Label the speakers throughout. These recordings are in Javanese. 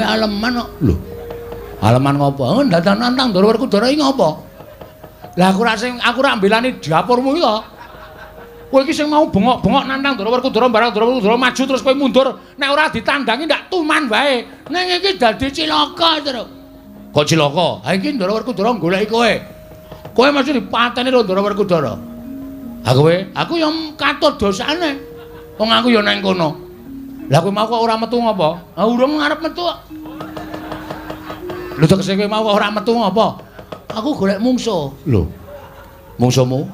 Speaker 1: aleman kok. Lho. Aleman ngopo? Oh, dadan nantang Ndara Werkudara iki ngopo? Lah aku ora sing aku ora mbelani dapurmu iki to. Kowe iki sing mau bengok-bengok nantang Ndara Werkudara barang Ndara Werkudara maju terus kowe mundur, nek ora ditandangi ndak tuman wae. Ning iki dadi cilaka, Truk. Kok cilaka? Ha iki Ndara Werkudara goleki kowe. Kowe mesti dipateni karo Ndara Werkudara. Ha kowe, aku ya katut dosane. Wong aku ya nang kono. Lah kowe mau kok ora metu ngopo? Ha urung arep metu kok. Lho tegese kowe mau kok ora metu ngopo? Aku golek mungsuh. Lho. Mungsuhmu?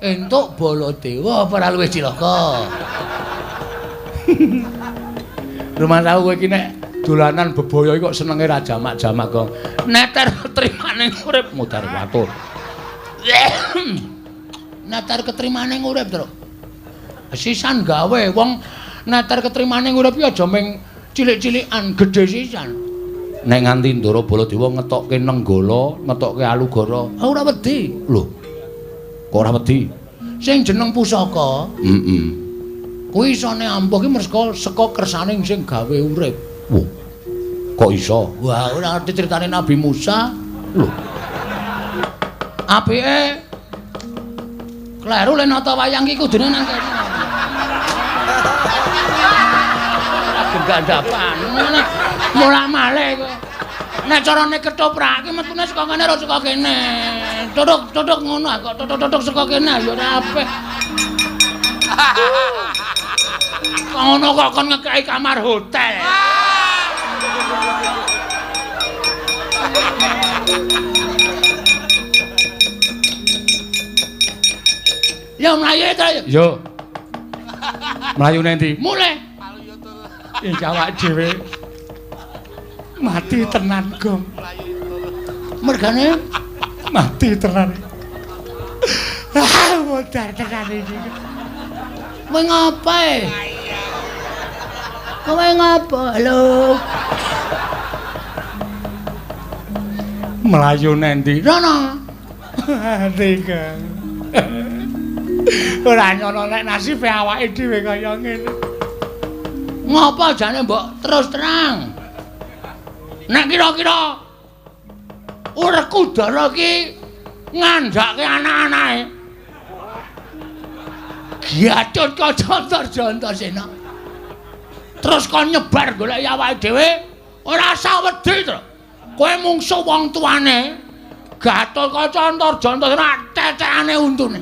Speaker 1: Entuk Baladewa apa ora luwih cilaka? Rumah tahu kowe iki nek dolanan bebaya iki kok senenge ra jamak-jamak kok. Neter ketrimane urip mudhar watur. Neter ketrimane urip, Truk. Sisan gawe wong neter ketrimane urip iki aja ming cilik-cilikan, gedhe sisan. Nek nganti Ndara Baladewa ngetokke Nenggala, ngetokke Alugara, ora wedi. Lho. Kok ora wedi? Sing jeneng pusaka, heeh. Kuwi isone ampuh ki merga saka kersane sing gawe urip. Wah. Kok iso? Wah, ora ngerti critane Nabi Musa. Lho. Apike kleru le nata wayang ki kudune nang kene. Ora gendhandapan. Mulak-malik kowe. Nek carane ketoprak ki metune saka kene ora saka kene. Tutuk-tutuk ngono kok tutuk-tutuk saka kene ya ora apik. Kok ngono kok kon ngekeki kamar hotel. Yo mlayu to. Yo. Mlayu nang ndi? Mulih. Iki awak dhewe mati tenan, Gong. Mergane mati tenan. Ah, modar tenan iki. Kowe ngapa? Kowe ngapa? Halo. Mlayu nang ndi? Rono. Ati, Kang. Ora nyono nek nasibe awake dhewe kaya ngene. Ngapa jane mbok terus terang? Nek kira-kira Werkudara iki ngandhake anak-anake. Giatut kaca Antarjana. Terus kon nyebar goleki awake dhewe, ora usah wedi to. Kowe mungsuh wong tuane. Gatot Kaca Antarjana tetekane untune.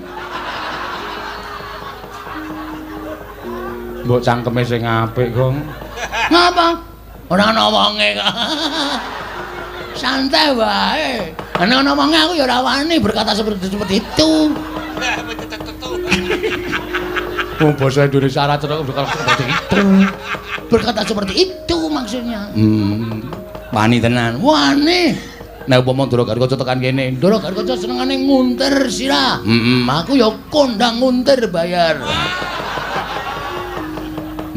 Speaker 1: Mbok cangkeme sing apik, Gong. Ngapa? Ora ana wonge kok. Santai wae. Nek ana wonge aku ya ora wani berkata seperti itu. Wong basa Indonesia ora cocok berkata seperti itu. Berkata seperti itu maksudnya. Wani tenan. Wani. Nek upama Ndara Garukaca tekan kene, Ndara Garukaca senengane nguntir sirah. Heeh, aku ya kondang nguntir bayar.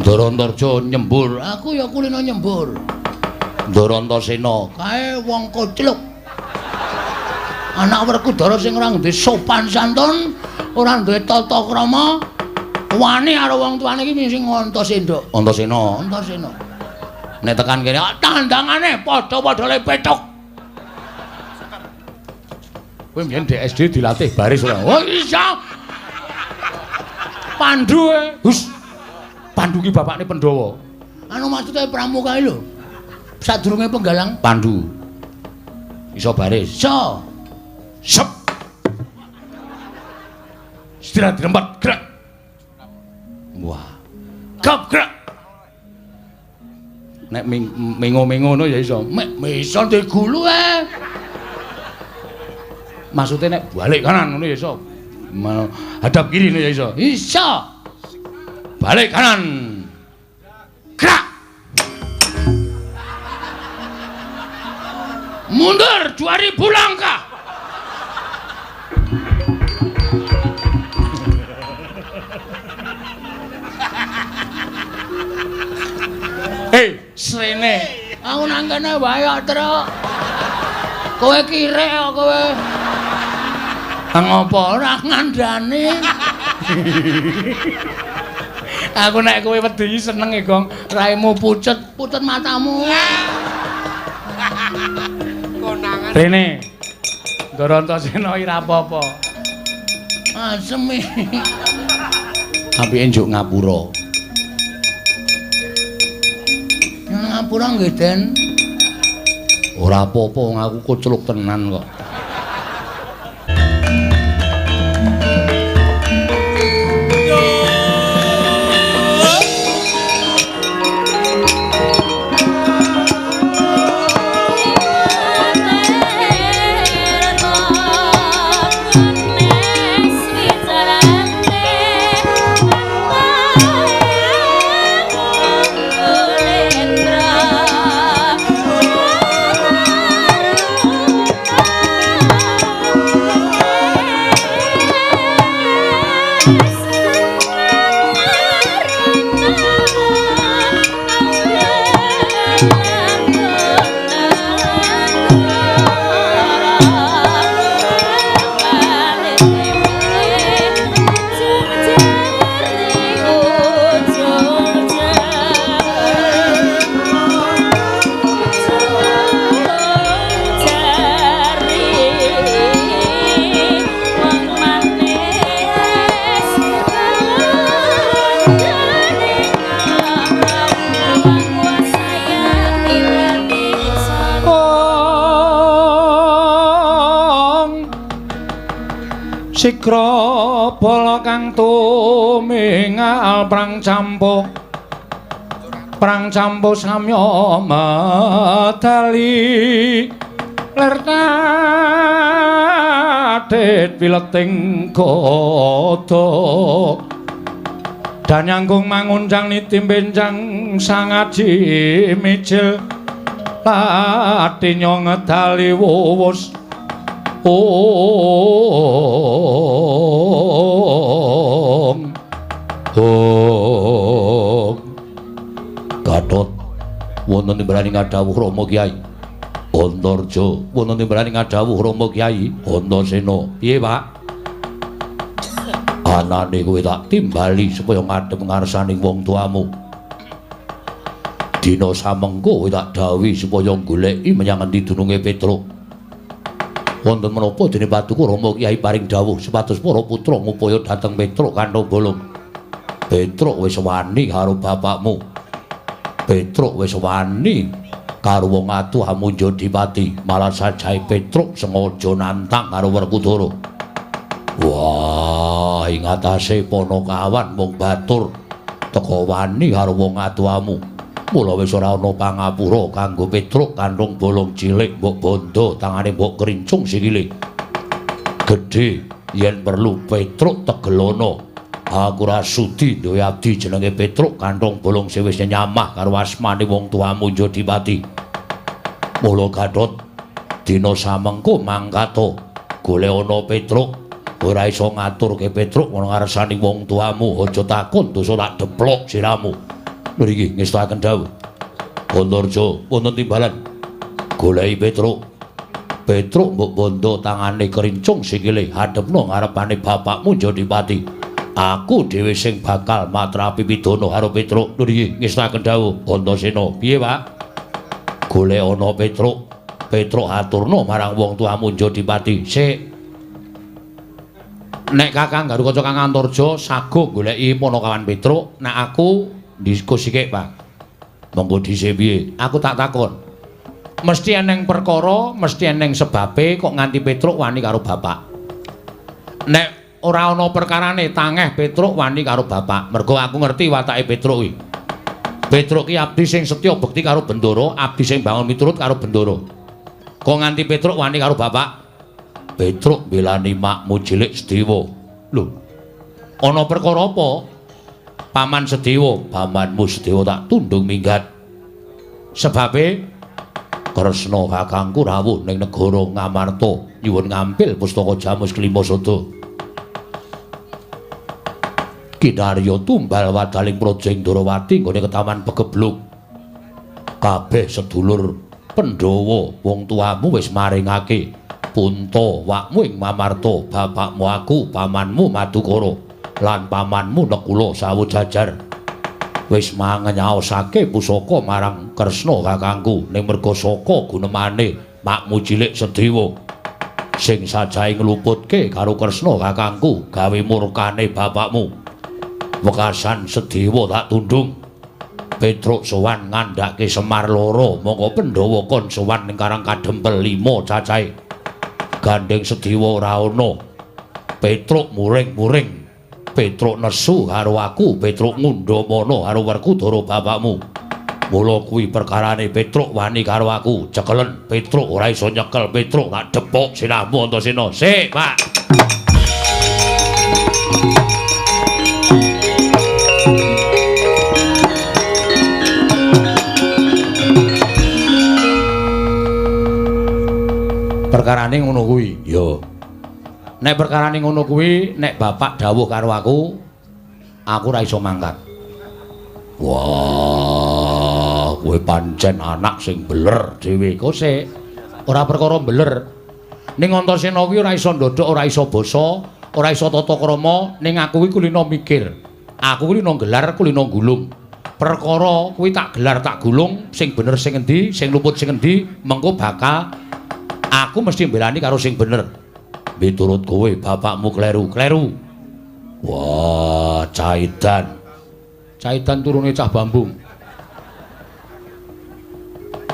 Speaker 1: Ndara Antarja nyembur, aku ya kulino nyembur. Ndara Antasena, kae wong kocluk. Anak Werkudara sing ora duwe sopan santun, ora duwe tata krama, wani karo wong tuane iki sing Antasena. Antasena, Antasena. Nek tekan kene, tandangane padha-padha le pethuk. Kowe mbiyen di SD dilatih baris ora? Oh iya. Pandu e. Hus. Pandu ki bapakne Pandhawa. Anu maksude pramuka iki lho. Sadurunge penggalang Pandu. Iso baris. Iso. Sep. Istirahat dirempat, gerak. Wah. Gap gerak. Nek mengo-mengo ngono ya iso. Mek iso digulu e. Maksudnya nek balik kanan ngono ya iso. Hadap kiri ngono ya iso. Iso. Balik kanan. Gerak. Mundur 2000 langkah. Hei, srene. Aku nang kene wae kok, Truk. Kowe kirek kok kowe. Ngopo ora ngandani? Aku nek kowe wedi seneng e, Gong. Raimu pucet, pucet matamu.
Speaker 2: Konangan.
Speaker 1: Rene. Ndara Antasena ora apa-apa. Asem iki. Apike njuk ngapura. Ngapura nggih, Den. Ora apa-apa wong aku kocluk tenan kok. Sikra bala kang tumingal prang campuh samya medali lir tatit wileting gada danyangkung manguncang niti benjang sangaji mijil latinya ngedali wuwus. Ong Ong Gatot wonten timbalane ngadhawuh Rama Kyai Antarja wonten timbalane ngadhawuh Rama Kyai Antasena. Piye Pak? Anane kowe tak timbali supaya ngadhep ngarsaning wong tuamu. Dina samengko kowe tak dhawuhi supaya goleki menyang endi dununge Petruk. Wonten menapa dene paduka Rama Kyai paring dawuh supados para putra ngupaya dhateng Petruk kanthi bolong. Petruk wis wani karo bapakmu. Petruk wis wani karo wong atuh amunja dipati, malah sajae Petruk sengaja nantang karo Werkudara. Wah, ing atase Panakawan mung batur teka wani karo wong atuhamu. Mula wis ora ana pangapura kanggo Petruk kanthong bolong cilik mbok bondo tangane mbok krincung sikile. Gedhe yen perlu Petruk tegelono. Aku ora sudi duwe abdi jenenge Petruk kanthong bolong sing wis nyamah karo asmane wong tuamu Jodipati. Mula Gatot dina samengko mangkata golek ana Petruk ora iso ngaturke Petruk ana ngarsane wong tuamu aja takon dosa tak deplok siramu. Mriki ngestakaken dawuh. Antarja wonten timbalan. Goleki Petruk. Petruk mbok bondo tangane krincung sikile hadepno ngarepane bapakmu Jodipati. Aku dhewe sing bakal matrapi pidana karo Petruk. Nggih ngestakaken dawuh. Antasena, piye Pak? Golek ana Petruk. Petruk aturna marang wong tuamu Jodipati. Sik. Nek Kakang Garukaca Kang Antarja saguh goleki Panakawan Petruk, nek aku diskusi Pak. Monggo dhisik piye? Aku tak takon. Mesti eneng perkara, mesti eneng sebabe kok nganti Petruk wani karo bapak. Nek ora ana perkarane tangeh Petruk wani karo bapak. Mergo aku ngerti watake Petruk kuwi. Petruk ki abdi sing setya bekti karo Bendara, abdi sing bangun miturut karo Bendara. Kok nganti Petruk wani karo bapak? Petruk mbelani makmu cilik Sedewa. Lho. Ana perkara apa? Paman Sedewa, pamanmu Sedewa tak tundung minggat. Sebabe Kresna kakangku rawuh ning negara Ngamarta nyuwun ngampil pustaka Jamus Kelima Sada. Kinarya tumbal wadaling praja ing Ndorowati nggone ketaman pegebluk. Kabeh sedulur Pandhawa wong tuamu wis maringake punta wakmu ing Mamarta, bapakmu aku, pamanmu Madukara lan pamanmu Nekula sawu jajar. Wis mangenyaosake pusaka marang Kresna kakangku ning merga saka gunemane makmu cilik Sedewa. Sing sajahe ngluputke karo Kresna kakangku gawe murkane bapakmu. Wekasan Sedewa tak tundung. Petruk sowan ngandhake Semar loro, mongko Pandhawa kon sowan ning Karang Kadempel 5 cacahe. Gandeng Sedewa ora ana. Petruk muring-muring. Petruk nesu karo aku, Petruk ngundhamana karo Werkudara bapakmu. Mula kuwi perkarane Petruk wani karo aku. Cekelen Petruk ora iso nyekel Petruk tak depok sirahmu Antasena. Sik, Pak. Perkarane ngono kuwi. Ya. Nek perkarane ngono kuwi, nek bapak dawuh karo aku, aku ora iso mangkat. Wah, kowe pancen anak sing beler dhewe. Kok sik ora perkara beler. Ning Antasena kuwi ora iso ndodhok, ora iso basa, ora iso tata krama, ning aku kuwi kulino mikir. Aku kulino gelar, kulino gulung. Perkara kuwi tak gelar tak gulung, sing bener sing endi, sing luput sing endi, mengko bakal aku mesti mbelani karo sing bener. Miturut kowe bapakmu kleru, kleru. Wah, Caidan. Caidan turune cah bambung.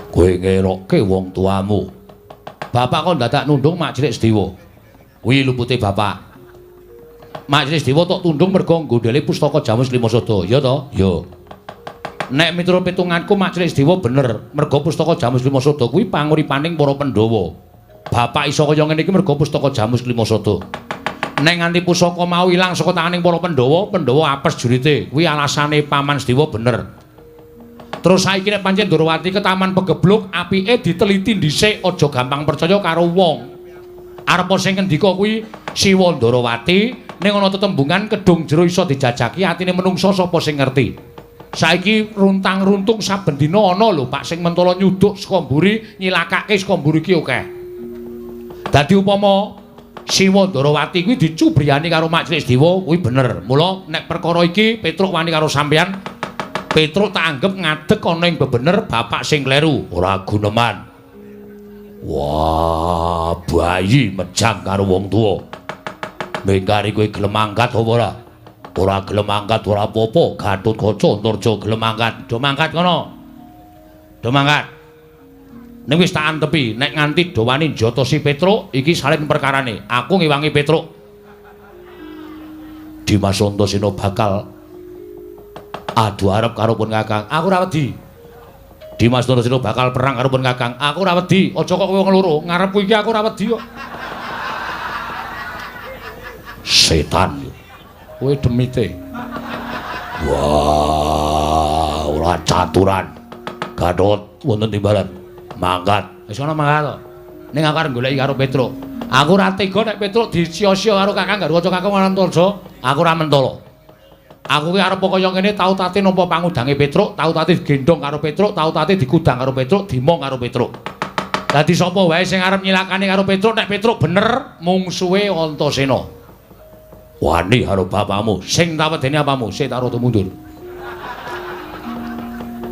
Speaker 1: Kowe ngerokke wong tuamu. Bapak kok dadak nundung mak cilik Sedewa. Kuwi lupute bapak. Mak cilik Sedewa tok tundung mergo nggondhele pustaka Jamus Lima Sada, ya to? Ya. Nek miturut pitunganku mak cilik Sedewa bener, mergo pustaka Jamus Lima Sada kuwi panguripaning para Pandhawa. Bapak iso kaya ngene iki mergo pustaka Jamus Lima Sada. Nek nganti pusaka mau ilang saka tanganing para Pandhawa, Pandhawa apes jurite. Kuwi alasane Paman Sedewa bener. Terus saiki nek pancen Ndorowati ketaman pegebluk, apike diteliti dhisik, aja gampang percaya karo wong. Arepa sing ngendika kuwi Siwa Ndorowati, ning ana tetembungan kedung jero iso dijajaki atine menungsa sapa sing ngerti. Saiki runtang-runtung saben dina ana lho Pak sing mentala nyuduk saka mburi, nyilakake saka mburi ki akeh. Dadi upama Siwa Ndorowati kuwi dicubriyani karo Mak Cilik Sedewa kuwi bener. Mula nek perkara iki Petruk wani karo sampeyan, Petruk tak anggep ngadeg ana ing bebener bapak sing kleru, ora guneman. Wah, bayi mejang karo wong tuwa. Mengkari kowe gelem mangkat apa ora? Ora gelem mangkat ora apa-apa, Gatotkaca Antarja gelem mangkat. Do mangkat kono. Do mangkat. Ning wis tak antepi, nek nganti do wani njotosi Petruk, iki salin perkarane. Aku ngewangi Petruk. Dimas Antasena bakal adu arep karo pun Kakang. Aku ora wedi. Dimas Antasena bakal perang karo pun Kakang. Aku ora wedi. Aja kok kowe wong loro, ngarepku iki aku ora wedi kok. Setan. Kowe demite. Wah, ora caturan. Gatot wonten timbalan. Mangkat. Wis ana mangkat to. Ning aku arep goleki karo Petruk. Aku ora tega nek Petruk disia-sia karo Kakang Garwaca Kakang Antarja. Aku ora mentala. Aku ki arep kaya ngene tau tate nampa pangudange Petruk, tau tate digendhong karo Petruk, tau tate dikudang karo Petruk, dimong karo Petruk. Dadi sapa wae sing arep nyilakani karo Petruk, nek Petruk bener mungsuhe Antasena. Wani karo bapakmu, sing tak wedeni apamu? Sik tak rada mundur.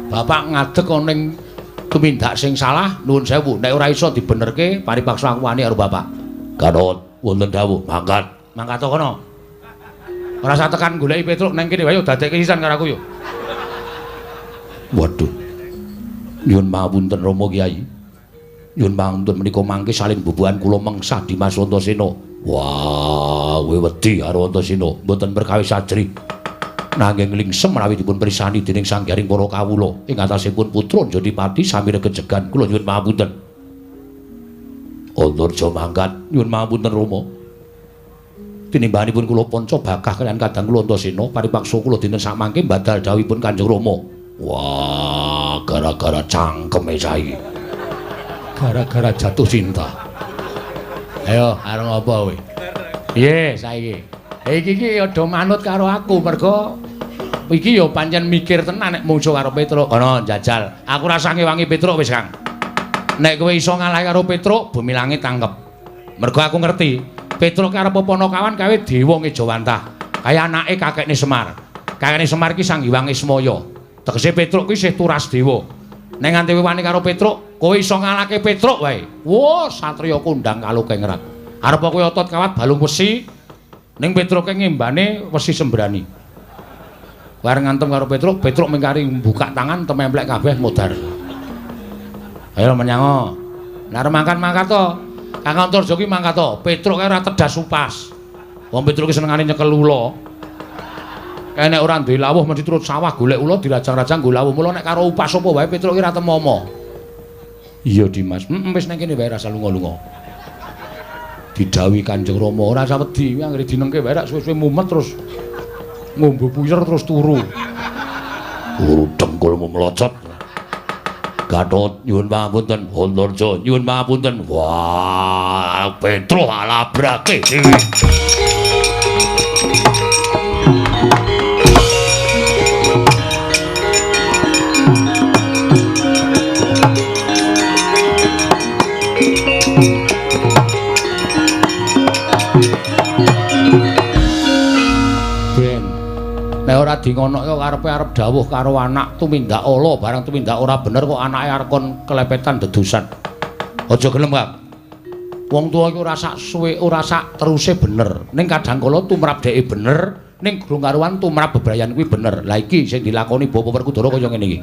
Speaker 1: Bapak ngadeg ana ning tumindak sing salah, nuwun sewu. Nek ora iso dibenerke, paripaksa aku wani karo bapak. Gatot wonten dawuh, mangkat. Mangkat to kono. Ora usah tekan goleki Petruk nang kene wae dadekke sisan karo aku yo. Waduh. Nyuwun pangapunten Rama Kyai. Nyuwun pangapunten menika mangke saling bubuhan kula mengsah Dimas Antasena. Wah, kowe wedi karo Antasena, mboten perkawis ajrih. Nanging lingsem menawi dipun pirsani dening Sang Hyang para kawula ing atasipun putra Jodipati sami regejegan kula nyuwun pangapunten. Antarja mangkat, nyuwun pangapunten Rama. Tinimbahanipun kula panca bakah kaliyan kadang kula Antasena paripaksa kula dinten sakmangke badal dawuhipun Kanjeng Rama. Wah, gara-gara cangkeme saiki. Gara-gara jatuh cinta. Ayo, arep ngopo kowe? Piye saiki? Iki iki aja manut karo aku mergo iki ya pancen mikir tenan nek mungsuh karo Petruk. Kono njajal. Aku rasa ngewangi Petruk wis, Kang. Nek kowe iso ngalah karo Petruk, bumi langit tangkep. Mergo aku ngerti Petruk arep Panakawan kawe dewa ngejawantah. Kaya anake kakekne Semar. Kakekne Semar iki Sang Hyang Ismaya. Tegese Petruk kuwi isih turas dewa. Nek nganti wani karo Petruk, kowe iso ngalahke Petruk wae. Wah, satriya kondang kalukengrat. Arep kowe otot kawat balung wesi, ning Petruke ngembane wesi sembrani. Kowe arep ngantem karo Petruk, Petruk mengkari buka tangan tememplek kabeh modar. Ayo menyango. Nek arep mangkat-mangkat to. Kang Antarja ki mangkat to. Petruk kae ora tedas upas. Wong Petruk ki senengane nyekel ula. Kae nek ora duwe lawuh mesti turut sawah golek ula dirajang-rajang nggo lawuh. Mula nek karo upas apa wae Petruk ki ora temomo. Iya Dimas, wis nang kene wae rasa lunga-lunga. Didhawuhi Kanjeng Rama ora usah wedi, anggere dinengke wae rak suwe-suwe mumet terus ngombe puyer terus turu. Turu dengkulmu mlocot. Gatot nyuwun pangapunten, Antarja nyuwun pangapunten. Wah, Petruk alabrake dhewe. Nek ora dingonokke karepe arep dawuh karo anak tumindak ala, barang tumindak ora bener kok anake arep kon kelepetan dedusan. Aja gelem, Kang. Wong tuwa iki ora sak suwe, ora sak teruse bener. Ning kadang kala tumrap dheke bener, ning gurung karuan tumrap bebrayan kuwi bener. Lah iki sing dilakoni Bapak Werkudara kaya ngene iki.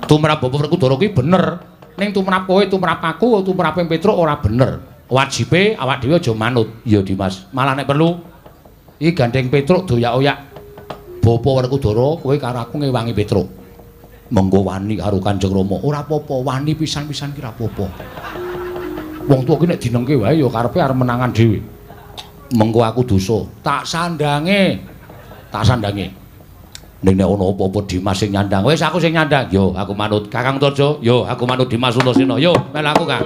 Speaker 1: Tumrap Bapak Werkudara kuwi bener, ning tumrap kowe, tumrap aku, tumrape Petruk ora bener. Wajibe awak dhewe aja manut. Iya, Dimas. Malah nek perlu iki gandeng Petruk doyak-oyak Bapak Werkudara, kowe karo aku ngewangi Petruk. Mengko wani karo Kanjeng Rama. Ora apa-apa, wani pisan-pisan ki ora apa-apa. Wong tuwa ki nek dinengke wae ya karepe arep menangan dhewe. Mengko aku dosa, tak sandange. Tak sandange. Ning nek ana apa-apa Dimas sing nyandang. Wis aku sing nyandang. Yo, aku manut Kakang Antarja. Yo, aku manut Dimas Antasena. Yo, melu aku, Kang.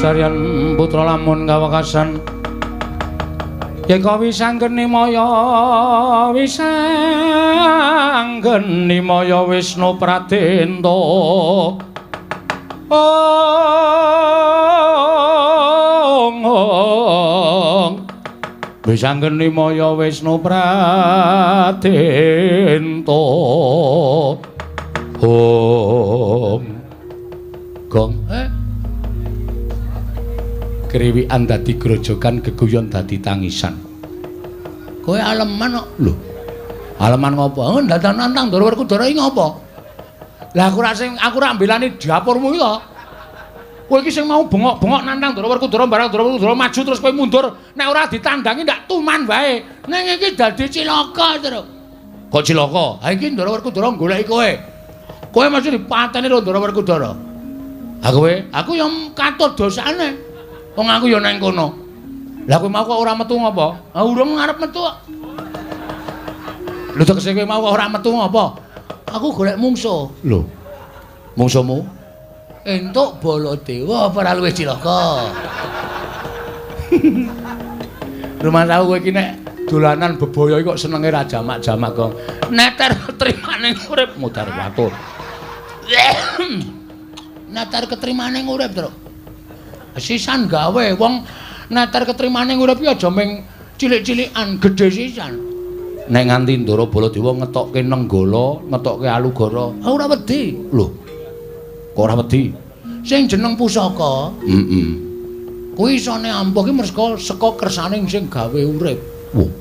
Speaker 1: Sajaryan putra lamun kawekasan yeka wisanggeni maya wisanggeni maya Wisnu Pradenta. Ong ong wisanggeni maya Wisnu Pradenta. Om gong kriwikan dadi grojogan, geguyon dadi tangisan. Kowe aleman kok. Lho. Aleman ngopo? Ndandan nantang Ndara Werkudara iki ngopo? Lah aku ora sing aku ora mbelani dapurmu iki to. Kowe iki sing mau bengok-bengok nantang Ndara Werkudara barang Ndara Werkudara maju terus kowe mundur, nek ora ditandangi ndak tuman wae. Ning iki dadi cilaka, Truk. Kok cilaka? Ha iki Ndara Werkudara goleki kowe. Kowe mesti dipateni karo Ndara Werkudara. Ha kowe, aku yo katut dosane. Wong aku ya nang kono. Lah kowe mau kok ora metu ngopo? Ah urung arep metu kok. Lho tegese kowe mau kok ora metu ngopo? Aku golek mungsuh. Lho. Mungsuhmu? Entuk Baladewa apa ora luwih cilaka? Rumah tahu kowe iki nek dolanan bebaya iki kok senenge ra jamak-jamak, Gong. Neter ketrimane urip mudhar watur. Neter ketrimane urip, Truk. Sisan gawe wong neter ketrimane urip iki aja ming cilik-cilikan, gedhe sisan. Nek nganti Ndara Baladewa ngetokke Nenggala, ngetokke Alugara, ora wedi. Lho. Kok ora wedi? Sing jeneng pusaka, heeh. Kuwi isone ampuh ki merga saka kersane sing gawe urip. Wah.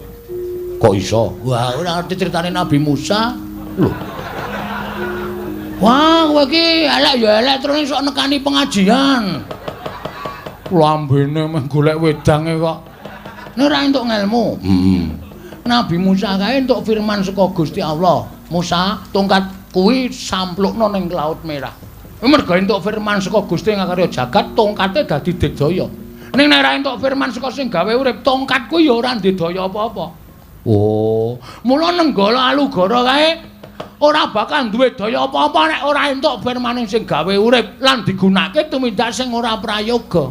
Speaker 1: Kok iso? Wah, ora ngerti critane Nabi Musa. Lho. Wah, kowe iki elek ya elek terus sok nekani pengajian. Lambene meh golek wedange kok. Nek ora entuk ngelmu. Heeh. Nabi Musa kae entuk firman saka Gusti Allah. Musa, tongkat kuwi samplukno ning Laut Merah. Merga entuk firman saka Gusti ngakarya jagat, tongkate dadi digdaya. Ning nek ora entuk firman saka sing gawe urip, tongkat kuwi ya ora ndedaya apa-apa. Oh, mula Nenggala Alugara kae ora bakal duwe daya apa-apa nek ora entuk firmane sing gawe urip lan digunakake tumindak sing ora prayoga.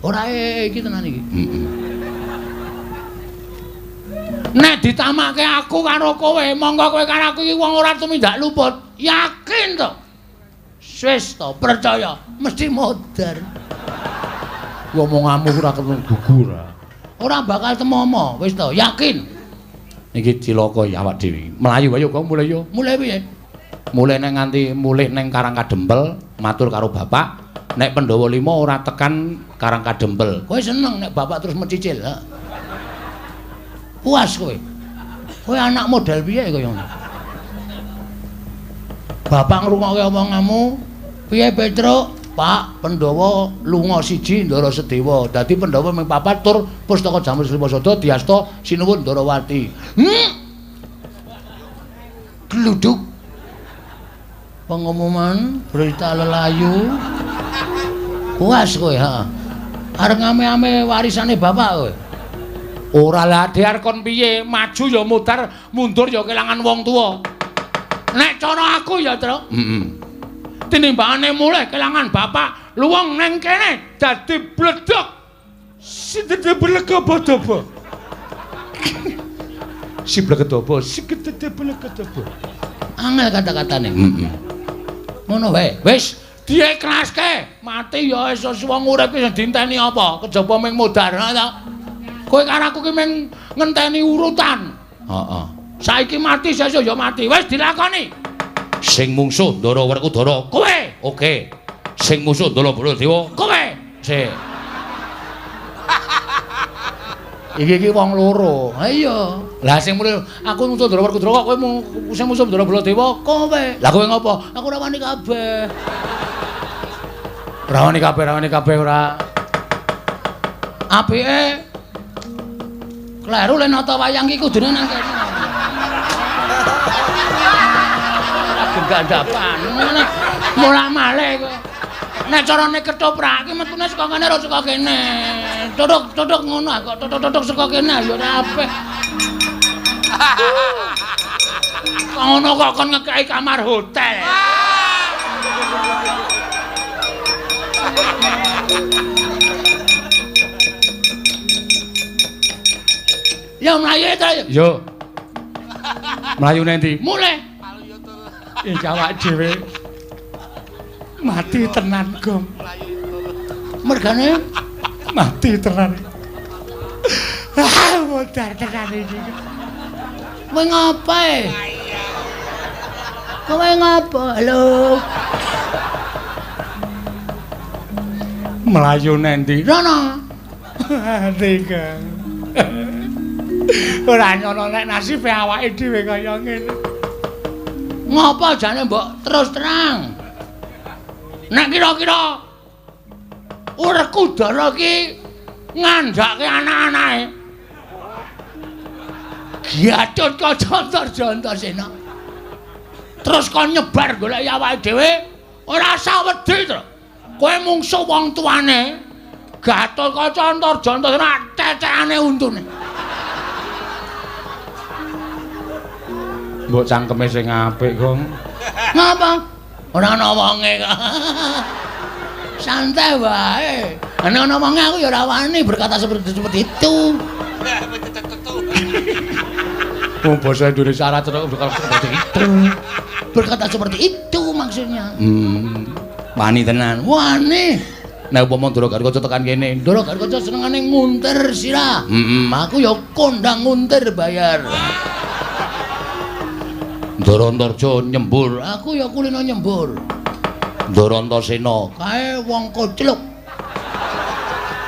Speaker 1: Ora iki tenan iki. Heeh. Nek ditamake aku karo kowe, monggo kowe karo aku iki wong ora tumindak luput. Yakin to? Wis to, percaya, mesti modar. Omonganmu ora ketemu gugur. Ora bakal temomo, wis to, yakin. Iki cilaka ya awak dhewe. Mlayu ayo kok mulih yo. Mulih piye? Mulih nang nganti mulih nang Karang Kadempel, matur karo bapak, nek Pandhawa 5 ora tekan Karang Kadempel. Kowe seneng nek bapak terus mencicil, ha? Puas kowe. Kowe anak model piye kaya ngono? Bapak ngrungokke omonganmu, piye Petruk? Pak, Pandhawa lunga siji Ndara Sedewa. Dadi Pandhawa ming papat tur pustaka Jamur Srimasada diasta sinuwun Ndarawati. Gluduk. Pengumuman berita lelayu. Puas kowe, ha. Arep ngame-ame warisane bapak kowe. Ora lah dhiar kon piye, maju ya mudar, mundur ya kelangan wong tuwa. Nek cara aku ya, Truk. Heeh. Tinimbangane mulih kelangan bapak, luwung neng kene dadi bledhog. Sidede blegedobo. Si blegedobo, sigedede blegedobo. Angel kata-katane. Heeh. Ngono wae. Wis diiklaske, mati ya wis wong urip iki dinteni apa? Kejaba ming modar ta. Kowe karo aku ki ming ngenteni urutan. Heeh. Saiki mati sesuk ya mati. Wis dilakoni. Sing mungsuh Ndara Werkudara kowe. Oke. Sing musuh Ndara Baladewa kowe. Sik. Iki iki wong loro. Ha iya. Lah sing muni aku musuh Ndara Werkudara kok kowe sing musuh Ndara Baladewa kowe. Lah kowe ngopo? Aku ora wani kabeh. Ora wani kabeh, ora wani kabeh ora. Apike kleru le nata wayang iki kudune nang kene. Gandapan. Mulak-malik kowe. Nek carane ketoprak iki metune saka kene ora saka kene. Tutuk-tutuk ngono kok tutuk-tutuk saka kene ya ora apik. Ngono kok kon ngekeki kamar hotel. Ya mlayu ta. Yo. Mlayu nanti. Mulih. Iki awak dhewe mati tenan, Gong. Mergane mati tenan. Ah, modar tenan iki. Kowe ngapa? Kowe ngapa? Halo. Mlayu nanti. Rono. Mati, Gong. Ora nyono nek nasibe awake dhewe kaya ngene. Ngapa jane mbok terus terang? Nek kira-kira Werkudara iki ngandhake anak-anake. Giatut kaca Antarjana. Terus kon nyebar goleki awake dhewe ora usah wedi to. Kowe mungsuh wong tuane. Gatot Kaca Antarjana cecekane untune. Mbok cangkeme sing apik, Gong. Ngapa? Ora ana wonge kok. Santai wae. Nek ana wonge aku ya ora wani berkata seperti itu. Wong basa Indonesia ora cocok berkata seperti itu. Berkata seperti itu maksudnya. Wani tenan. Wani. Nek upama Ndara Gatotkaca tekan kene, Ndara Gatotkaca senengane nguntir sirah. Aku ya kondang nguntir bayar. Ndara Antarja nyembur, aku ya kulino nyembur. Ndara Antasena, kae wong kocluk.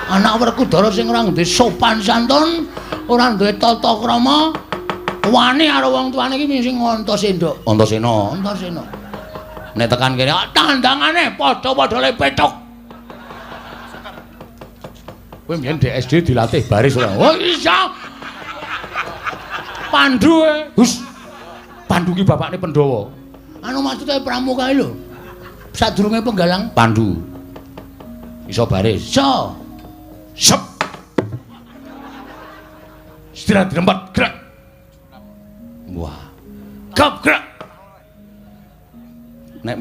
Speaker 1: Anak Werkudara sing ora duwe sopan santun, ora duwe tata krama, wani karo wong tuane iki sing Antasena. Antasena, Antasena. Nek tekan kene, tandangane padha-padha le pethuk. Kowe mbiyen di SD dilatih baris ora? Oh iya. Pandu e. Hus. Pandu ki bapakne Pandhawa. Anu maksude Pramuka lho. Sadurunge penggalang Pandu. Iso baris. Iso. Sep. Istirahat di tempat, gerak. Wah. Gap gerak. Nek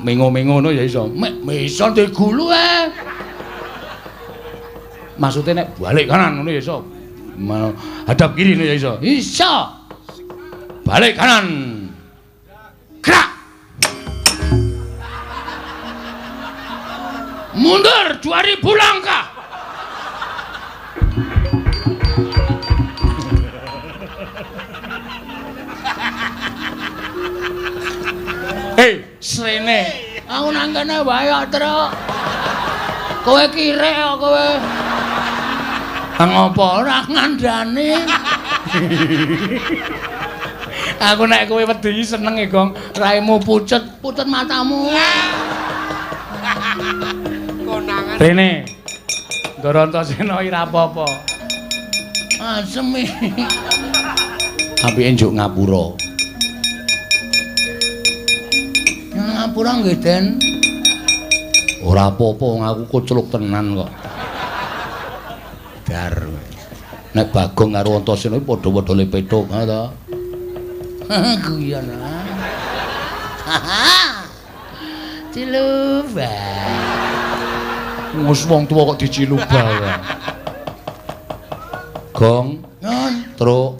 Speaker 1: mengo-mengo ngono ya iso. Mek iso digulu e. Maksudnya nek balik kanan ngono ya iso. Hadap kiri ngono ya iso. Iso. Balik kanan. Gerak. Mundur 2000 langkah. Hei, srene. Aku nang kene wae kok, Truk. Kowe kirek kok kowe. Ngopo ora ngandani? Aku nek kowe wedi seneng e, Gong. Raimu pucet, pucet matamu.
Speaker 2: Konangan.
Speaker 1: Rene. Ndara Antasena ora apa-apa. Asem iki. Apike njuk ngapura. Ngapura nggih, Den. Ora apa-apa, wong aku kocluk tenan kok. Dar. Nek Bagong karo Antasena iki padha-padha le petuk, ha ta? Guyon. Ciluba. Wis wong tuwa kok diciluba wae. Gong,
Speaker 3: Nun,
Speaker 1: Truk,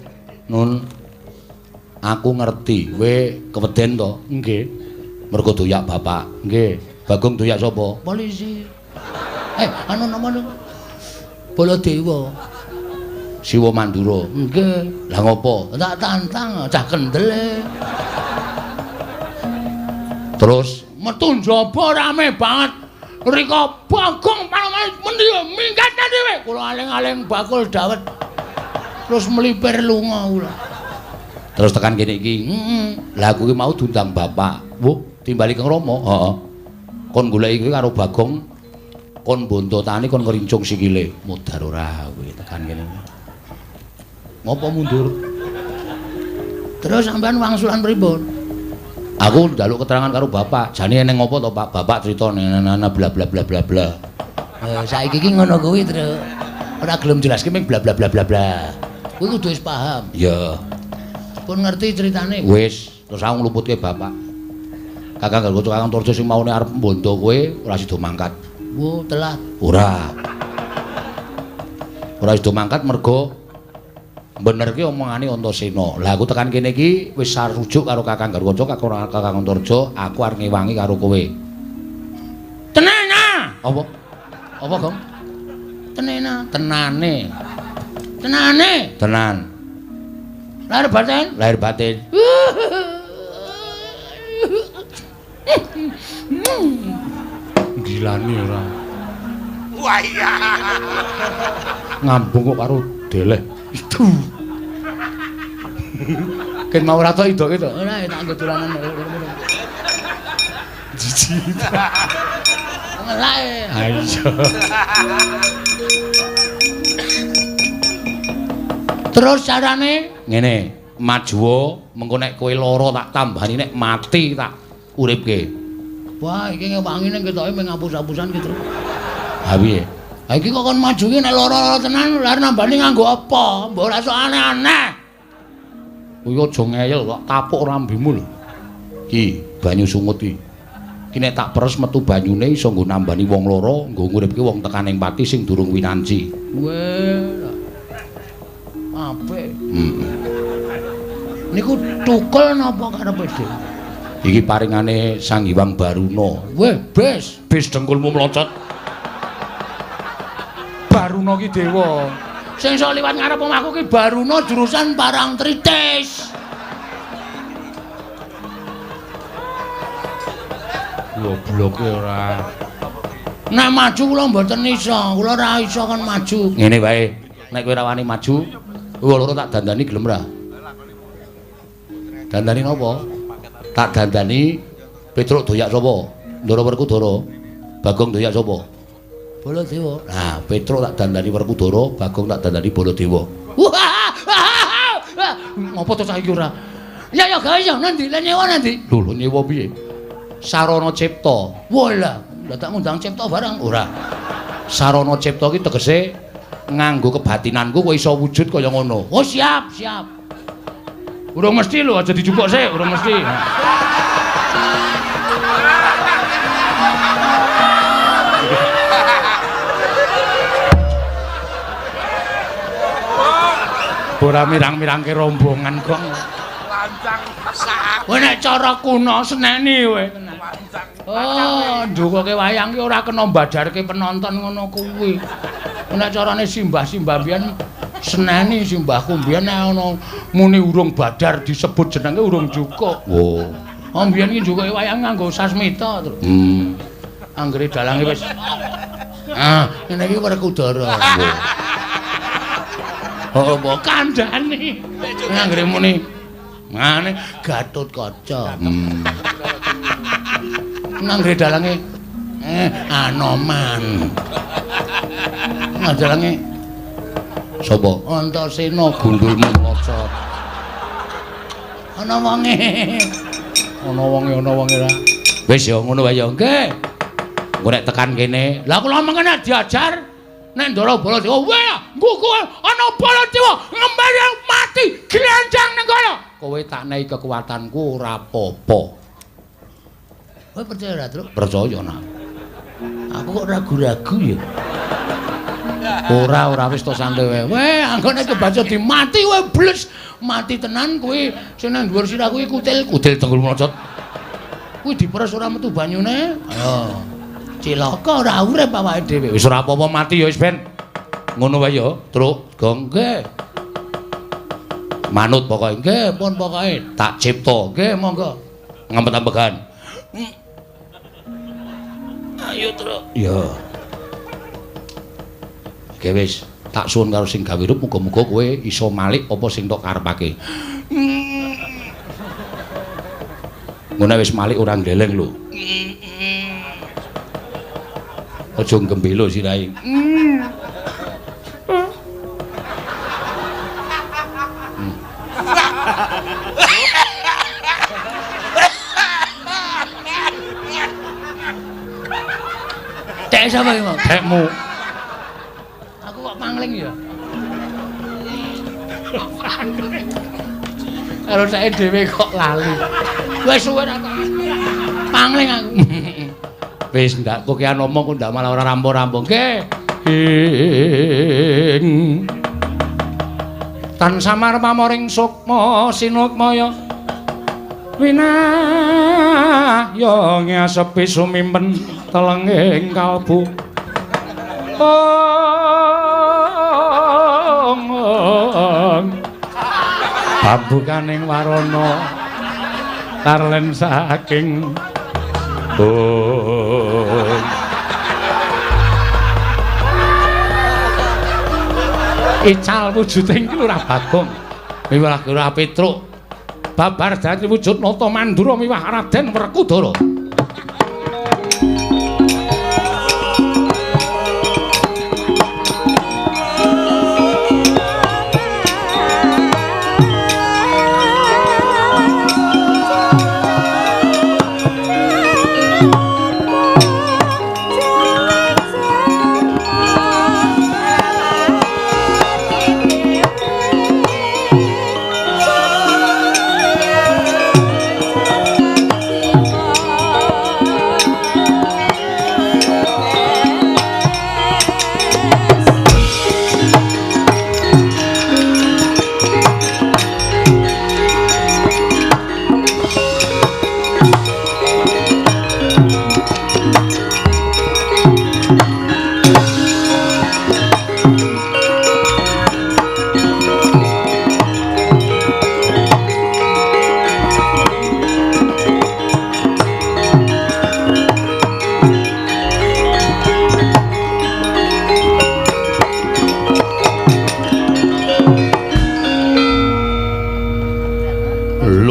Speaker 1: Nun. Aku ngerti, kowe keweden to? Nggih. Mergo doyak bapak. Nggih. Bagong doyak sapa?
Speaker 3: Polisi. Anu napa niku? Baladewa.
Speaker 1: Siwa Mandura.
Speaker 3: Nggih.
Speaker 1: Lah ngopo?
Speaker 3: Tak tantang cah kendel.
Speaker 1: Terus
Speaker 3: metu njaba rame banget. Rika Bagong panoman mendi minggat dhewe. Kula aling-aling bakul dawet. Terus melipir lunga kula.
Speaker 1: Terus tekan kene iki. Heeh. Lah aku ki mau diundang bapak. Wuh, timbali Kang Rama. Heeh. Kon goleki kuwi karo Bagong kon bontotane kon ngrincung sikile. Modar ora kowe tekan kene. Ngopo mundur?
Speaker 3: Terus sampean wangsulan pripun?
Speaker 1: Aku njaluk keterangan karo bapak. Jane eneng ngopo to, Pak? Bapak crita nana bla bla bla bla bla.
Speaker 3: Saiki iki ngono kuwi, Truk.
Speaker 1: Ora gelem jelaske ming bla bla bla bla bla.
Speaker 3: Kuwi kudu wis paham.
Speaker 1: Iya.
Speaker 3: Pun ngerti ceritane.
Speaker 1: Wis, terus aku ngluputke bapak. Kakang Gargoco Kakang Torjo sing maune arep mbondo kowe ora sida mangkat.
Speaker 3: Wo, telat.
Speaker 1: Ora. Ora sida mangkat mergo bener ki omongane Antasena. Lah aku tekan kene iki wis sarujuk karo Kakang Gargoco, Kakang Antarja, aku arep ngewangi karo kowe.
Speaker 3: Tenana.
Speaker 1: Apa? Apa, Gong?
Speaker 3: Tenena.
Speaker 1: Tenane.
Speaker 3: Tenane.
Speaker 1: Tenan.
Speaker 3: Lahir batin.
Speaker 1: Lahir batin. Gilani ora.
Speaker 2: Wah iya.
Speaker 1: Ngambung kok karo deleh. Itu. Ken mau ora tok idoke to.
Speaker 3: Ora tak nggo dolanan.
Speaker 1: Jijik.
Speaker 3: Ngelake.
Speaker 1: Ha iya.
Speaker 3: Terus carane
Speaker 1: ngene, majuwa mengko nek kowe lara tak tambani, nek mati tak uripke.
Speaker 3: Wah, iki ngewangi ning ketoke mung ngapus-apusan ki, Truk.
Speaker 1: Ha piye?
Speaker 3: Ha iki kok kon maju ki nek lara-lara tenan lha nambani nganggo apa? Mbok ora sok aneh-aneh.
Speaker 1: Kuwi aja ngeyel kok tapuk rambimu lho. Ki banyu sungut iki. Ki nek tak peres metu banyune iso nggo nambani wong lara, nggo nguripke wong tekaning pati sing durung winanci.
Speaker 3: Weh. Apik.
Speaker 1: Heeh.
Speaker 3: Niku tukul napa karepe dhewe?
Speaker 1: Iki paringane Sang Hyang Baruna.
Speaker 3: Weh, bes,
Speaker 1: bes dengkulmu mlocot. Baruna ki dewa.
Speaker 3: Sing iso liwat ngarep omahku ki Baruna jurusan Parangtritis.
Speaker 1: Gobloke ora.
Speaker 3: Nek maju kula mboten iso, kula ora iso kon maju.
Speaker 1: Ngene wae, nek kowe ora wani maju, kowe loro tak dandani gelem ra? Dandani napa? Tak dandani Petruk doyak sapa? Ndara Werkudara. Bagong doyak sapa?
Speaker 3: Baladewa.
Speaker 1: Nah, Petruk tak dandani Werkudara, Bagong tak dandani Baladewa.
Speaker 3: Wah!
Speaker 1: Ngopo to cah iki ora? Ya ya gawe ya nanti, lah nyewa nanti. Lho lho nyewa piye? Sarana cipta. Walah, lah tak ngundang cipta barang ora. Sarana cipta ki tegese nganggo kebatinanku kowe iso wujud kaya ngono. Oh siap, siap. Urung mesti lho, aja dijupuk sik, urung mesti. Ora mirang-mirangke rombongan kok.
Speaker 2: Lancang sak.
Speaker 1: Kowe nek cara kuno seneni kowe tenan. Oh, ndukoke wayang ki ora kena mbadarke penonton ngono kuwi. Nek carane simbah-simbah mbiyen seneni simbahku mbiyen nek ana muni urung badar disebut jenenge urung cukup. Oh. Oh mbiyen ki njukoke wayang nganggo sasmita terus. Anggere dalange wis. Ah, ngene iki Werkudara. Oh, apa kandhane? Anggere muni ngene Gatotkaca. Anggere dalange Anoman. Dalange sapa? Antasena gundulmu mlocot. Ana wonge. Ana wonge, ana wonge ra. Wis ya ngono wae ya. Nggih. Engko nek tekan kene, lah kula mengene diajar nek Ndara Baladewa, weh, nggugu ana Baladewa ngembali mati glenjang ning kono. Kowe tak nehi kekuatanku ora apa-apa. Kowe percaya ora, Truk? Percaya nah. Aku kok ragu-ragu ya. Ora, ora wis to santai wae. Weh, anggone kebaca dimati kowe bles, mati tenan kowe sing nang dhuwur sirah kuwi kutil, kutil tenggul mlocot. Kuwi diperes ora metu banyune. Ayo. Cilaka ora urip awake dhewe. Wis ora apa-apa mati ya wis ben. Ngono wae ya, Truk. Gong nggih. Manut pokoke. Nggih, pun pokoke tak cipta. Nggih, monggo. Ngempet-ambegan. Ayo, Truk. Ya. Oke wis, tak suwun karo sing gawe rup muga-muga kowe iso malik apa sing tok karepake. Ngono wis malik ora ngleleng lho. Aja gembelo sirahe. Cek sapa iki, Mas? Cekmu. Aku kok pangling ya. Karo sae dhewe kok lali. Wis suwe ra pangling aku. Wis ndak kokean omong kok ndak malah ora rampung-rampung. Nggih. Tan samar pamoring sukma sinukmaya winahya ngasepi sumimpen telenging kalbu. Pambukaning warana tarlen saking bung. Ical wujuding Lurah Bagong miwah Lurah Petruk babar dadi wujud Nata Mandura miwah Raden Werkudara.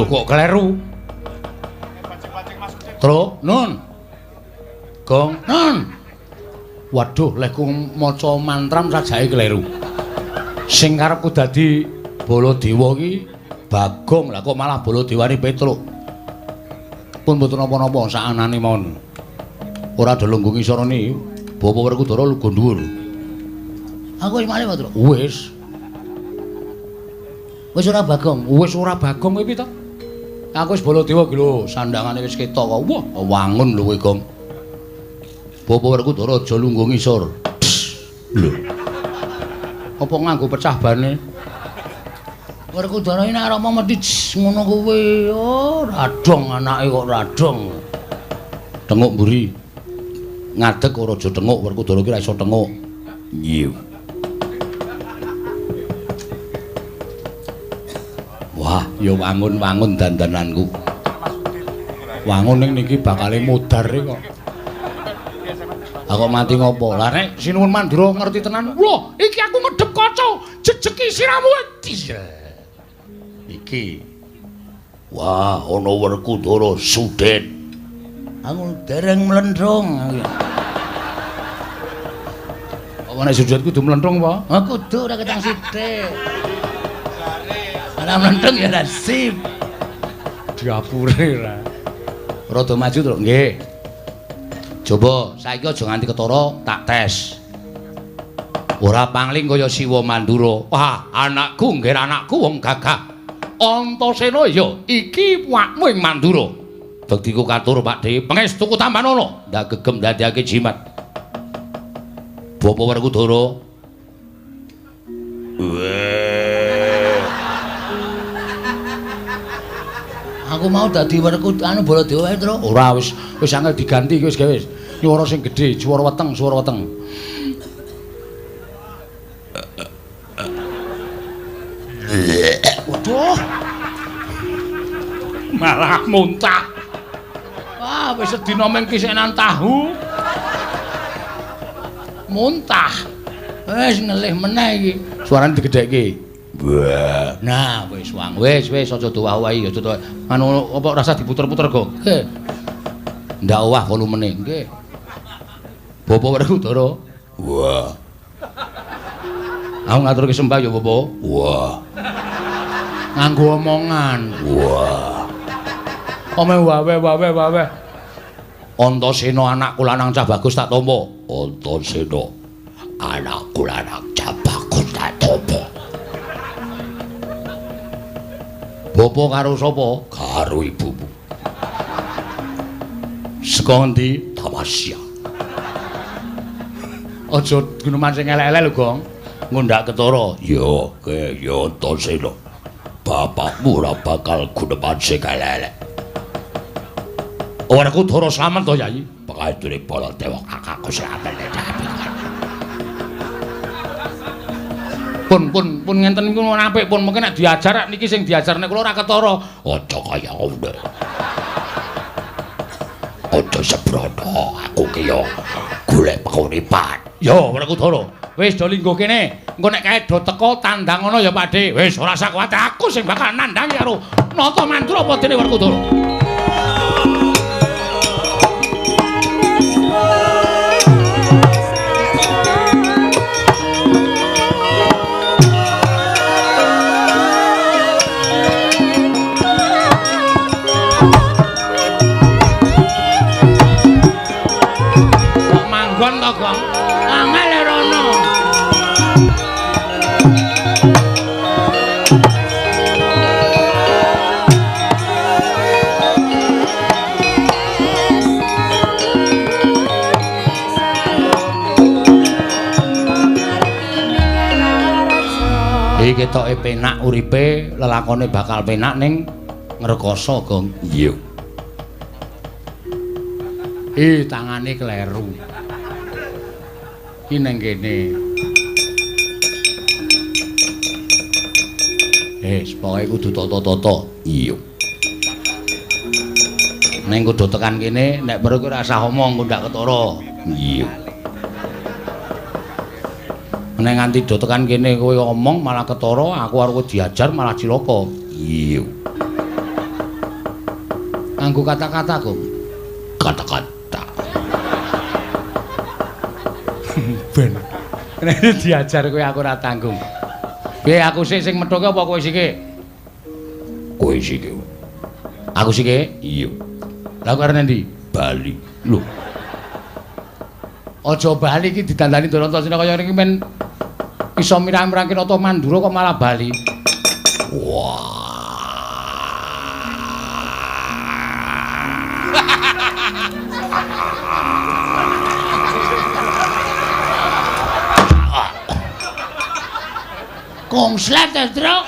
Speaker 1: Kok kleru. Truk, nun. Gong, nun. Waduh, lehku maca mantram sajake kleru. Sing karepku dadi Baladewa ki Bagong, lah kok malah Baladewane Petruk. Pun mboten napa-napa sakanane mawon. Ora do lungguh ngisorone. Bapak Werkudara lungguh dhuwur.
Speaker 3: Aku wis malih, Truk.
Speaker 1: Wis.
Speaker 3: Wis ora Bagong.
Speaker 1: Wis ora Bagong kowe piye to? Aku wis Baladewa iki lho, sandangane wis ketok kok. Wah, wangun lho kowe, Gong. Bapak Werkudara aja lungguh ngisor. Lho. Apa nganggo pecah bane?
Speaker 3: Werkudara iki nek arep mesti ngono kuwi. Oh, radong anake kok radong.
Speaker 1: Tenguk mburi. Ngadeg ora aja tenguk, Werkudara iki ora iso tenguk. Iya. Wah, ya wangun-wangun dandananku. Wangun ning niki bakale modar kok. Aku mati ngopo? Lah nek Sinuwun Mandura ngerti tenan. Wah, iki aku ngedep kaca, jejeki siramu. Iki. Wah, ana Werkudara Sudet.
Speaker 3: Aku dereng mlenthung.
Speaker 1: Apa nek Sudet kudu mlenthung apa?
Speaker 3: Ah kudu ora ketang sithik. Ora mlenthung ya ora sip.
Speaker 1: Diapure ra. Rada maju, Truk. Nggih. Coba saiki aja nganti ketara tak tes. Ora pangling kaya Siwa Mandura. Wah, anakku nggih anakku wong gagah. Antasena ya iki awakmu ing Mandura. Bektiku katur Pakdhe, pangestuku tambanana. Ndak gegem ndadekake jimat. Bapak Werkudara.
Speaker 3: Aku mau dadi Werkudara anu Baladewa wae, Truk.
Speaker 1: Ora wis wis angel diganti iki wis gawe wis. Nyuwara sing gedhe, swara weteng, swara weteng. Waduh. Malah muntah. Wah, wis sedina mung kisenan tahu. Muntah.
Speaker 3: Wis ngelih meneh iki.
Speaker 1: Suarane digedhekke. Wah. Nah, wis wang. Wis wis aja doah-owahi, aja doah. Anu apa rasa diputer-puter kok.
Speaker 3: Nggih.
Speaker 1: Ndak owah volumene.
Speaker 3: Nggih.
Speaker 1: Bapak Werkudara. Wah. Aku ngaturke sembah ya, Bapak. Wah. Nganggo omongan. Wah. Ome wawe wawe wawe. Antasena anakku lanang cah bagus tak tampa. Antasena anakku lanang cah bagus tak tampa. Bapak karo sapa? Karo ibumu. Saka ngendi? Tamasya. Aja guneman sing elek-elek lho, Gong. Ngundak ketara. Ya, ke ya Antasena. Bapakmu ora bakal guneman sing elek-elek. Werkudara slamet to, Yai? Pangandure Baladewa kakakku slamet. Pun pun pun ngenten niku apik pun mungkin nek diajar niki sing diajar nek kula ora ketara. Aja kaya ngono. Aja sembrono, aku ki yo golek penguripan. Yo Werkudara, wis do lingguh kene. Engko nek kae do teko tandang ngono ya Pakdhe. Wis ora usah kuwatir, aku sing bakal nandhangi karo Nata Mandura apa dene Werkudara. Manggon to, Gong?
Speaker 3: Angel rono.
Speaker 1: Iki ketoke penak uripe, lelakone bakal penak ning ngrekoso, Gong. Iya. Ih, tangane kleru. Iki nang kene. Wis, pokoke kudu tata-tata. Iya. Ning kudu tekan kene, nek perlu ora usah omong, kok ndak ketara. Iya. Nek nganti do tekan kene kowe omong malah ketara, aku arep diajar malah cilaka. Iya. Nganggo kata-kata, Gong. Kata-kata. Ben. Nek diajar kowe aku ora tanggung. Piye aku sik sing methuke apa kowe sik? Kowe siki. Aku siki? Iya. Lah kowe arep endi? Bali. Lho. Aja bali iki didandani Ndara Antasena kaya ngene iki men iso mirang-mirangke Nata Mandura kok malah bali. Wah. Kongslet, Truk.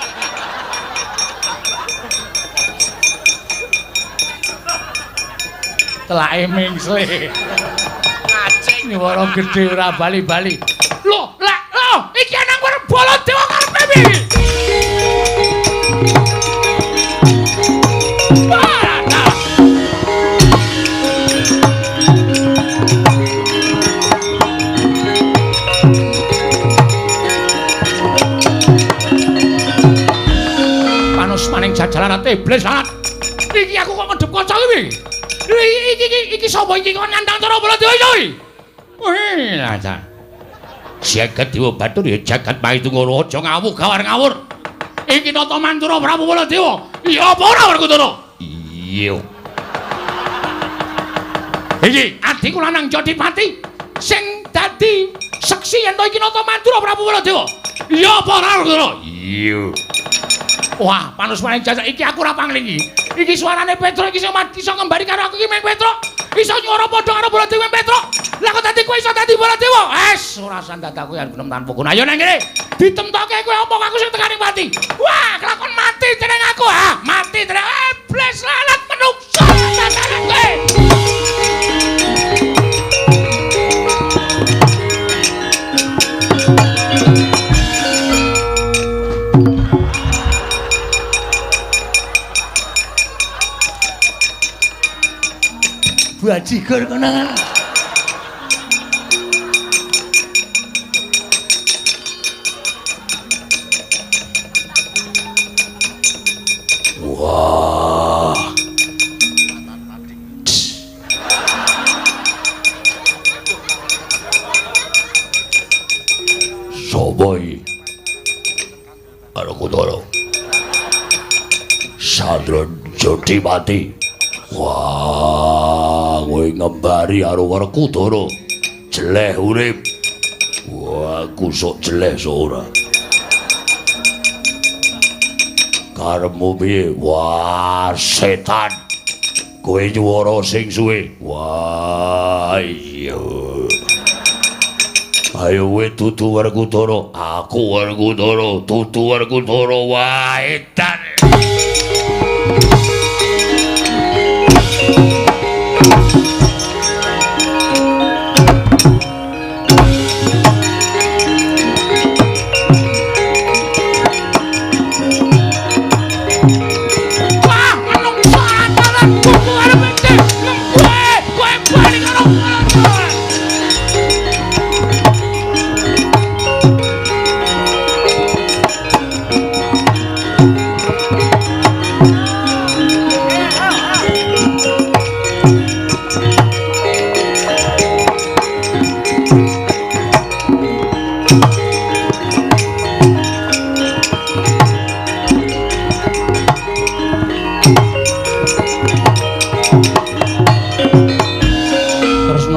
Speaker 1: Telake mingsle.
Speaker 2: Ngacing
Speaker 1: nyuwara gedhe ora bali-bali. Lho, lah, lho, iki anang Baladewa karepe piye? Panus maning jajalan iblis lalat. Iki aku kok ngedep kaca iki. Iki sapa iki kok nantang cara Baladewa iki? Wih, lah. Jagat Dewa Batur ya jagat Mahitunggara aja ngawuh gawar ngawur. Iki Nata Mantura Prabu Baladewa. Iya apa ora Werkudara? Iya. Iki adhiku lanang Jodipati sing dadi seksi yen to iki Nata Mantura Prabu Baladewa. Iya apa ora Werkudara? Iya. Wah, panus maning jajak iki aku ora panglingi. Iki suarane Petruk iki sing iso ngembari karo aku iki meng Petruk. Iso nyuwara padha karo Baladewa Petruk. Lah kok dadi kowe iso dadi Baladewa? Es, ora sandat aku yen genem tanpa guna. Ayo nang kene. Ditemtoke kowe omong aku sing tekaning pati. Wah, kelakon mati jeneng aku. Ah, mati jeneng. Iblis lalat menungso dandanan kowe. Bajigur konangan. Wah. Sopo iki? Werkudara. Sandra Jodipati. Wah, kowe ngembari karo Werkudara. Jeleh urip. Wah, aku sok jeleh sok ora. Karepmu piye? Wah, setan. Kowe nyuwara sing suwe. Wah, iya. Ayo kowe dudu Werkudara. Aku Werkudara, dudu Werkudara. Wah, edan.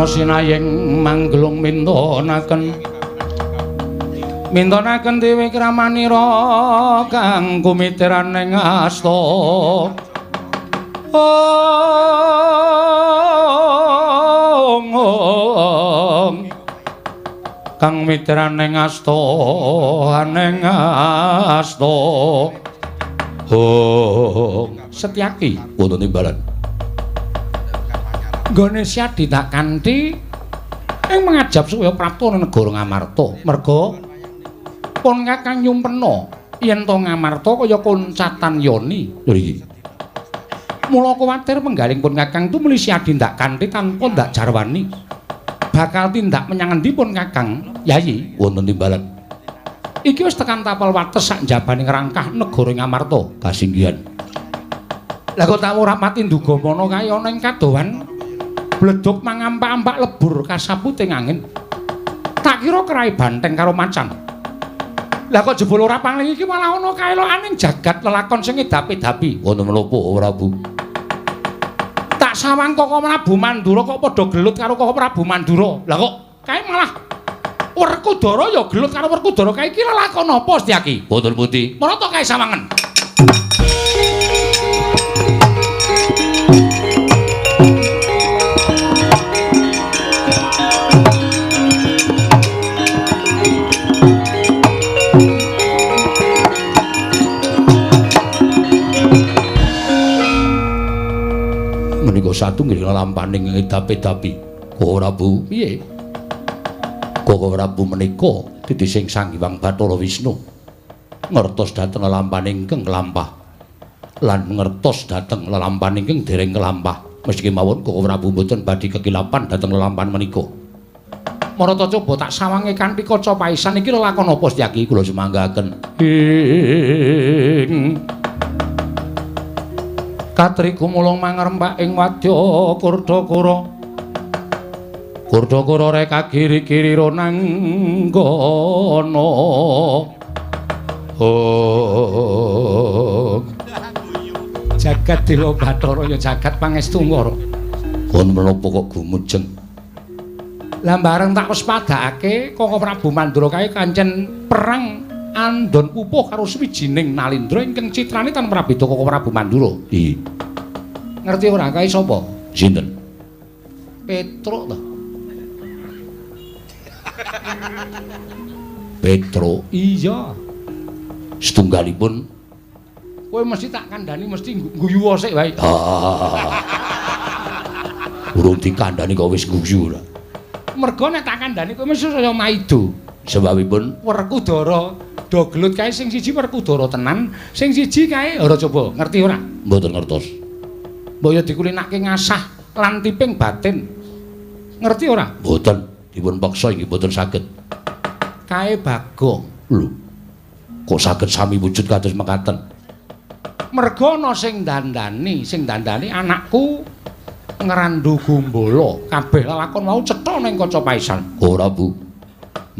Speaker 1: Sinayeng manggelung mintonaken mintonaken dewi kramanira kang kumitiran ing asta. Ong kang mitiran ing asta aning asta. Ong Setyaki wonten timbalan nggone Syadi tak kanthi ing mangajab supaya prapta negara Ngamarta. Merga pun Kakang nyumpena yen to Ngamarta kaya koncatan yoni. Lho iki. Mula kuwatir penggaling pun Kakang tumuli Syadi ndak kanthi tanpa ndak jarwani. Bakal tindak menyang endi pun Kakang? Yayi wonten timbalan. Iki wis tekan tapel wates sak njabane ngrangkah negara Ngamarta kasinggihan. Lah kok tak ora pati nduga mono kae ana ing kadohan bledug mangampak-ampak lebur kasaputing angin. Tak kira kerai banteng karo macan. Lah kok jebul ora pangling iki malah ana kaelokaning jagat lelakon sing ngedapi-dapi.
Speaker 3: Wonten menapa Prabu?
Speaker 1: Tak sawang Koko Prabu Mandura kok padha gelut karo Koko Prabu Mandura. Lah kok kae malah Werkudara ya gelut karo Werkudara kae iki lelakon apa Setyaki?
Speaker 3: Wonten pundi?
Speaker 1: Marata kae sawangen.
Speaker 3: Menika satunggiling lelampaning ngedapi-dapi. Koko Prabu,
Speaker 1: piye?
Speaker 3: Koko Prabu menika titising Sang Hyang Bathara Wisnu ngertos dhateng lelampaning ingkang kelampah lan ngertos dhateng lelampahan ingkang dereng kelampah. Meski mawon Koko Prabu mboten badhe kekilapan dhateng lelampahan menika.
Speaker 1: Marata coba tak sawange kanthi kaca paisan iki lelakon apa Setyaki?
Speaker 3: Kula sumanggaken.
Speaker 1: Ing Katri gumulung mangrempak ing wadya Kurdakara. Kurdakara reka kiri-kiri ronanggana. Oh. Jagat Dewa Bathara ya jagat pangestu ngara.
Speaker 3: Kon menapa kok gumujeng?
Speaker 1: Lah bareng tak wespadakake Koko Prabu Mandura kae kancen perang andon pupuh karo suwijining Nalindra ingkang citrane tan prabeda Koko Prabu Mandura.
Speaker 3: Iya.
Speaker 1: Ngerti ora kae sapa?
Speaker 3: Sinten?
Speaker 1: Petruk to.
Speaker 3: Petruk?
Speaker 1: Iya.
Speaker 3: Setunggalipun
Speaker 1: kowe mesti tak kandhani mesti guyu sik wae.
Speaker 3: Ah. Urung dikandhani kok wis guyu ora.
Speaker 1: Mergo nek tak kandhani kowe mesti saya maido.
Speaker 3: Sebabipun
Speaker 1: Werkudara do gelut kae sing siji Werkudara tenan, sing siji kae ora coba ngerti ora?
Speaker 3: Mboten ngertos.
Speaker 1: Mbok ya dikulinake ngasah lan tiping batin. Ngerti ora?
Speaker 3: Mboten, dipun peksa inggih mboten saged.
Speaker 1: Kae Bagong.
Speaker 3: Lho. Kok saged sami wujud kados mekaten?
Speaker 1: Mergo ana sing dandani anakku Ngrandu Gumbala. Kabeh lelakon mau cetha ning kaca paisan.
Speaker 3: Ora, Bu.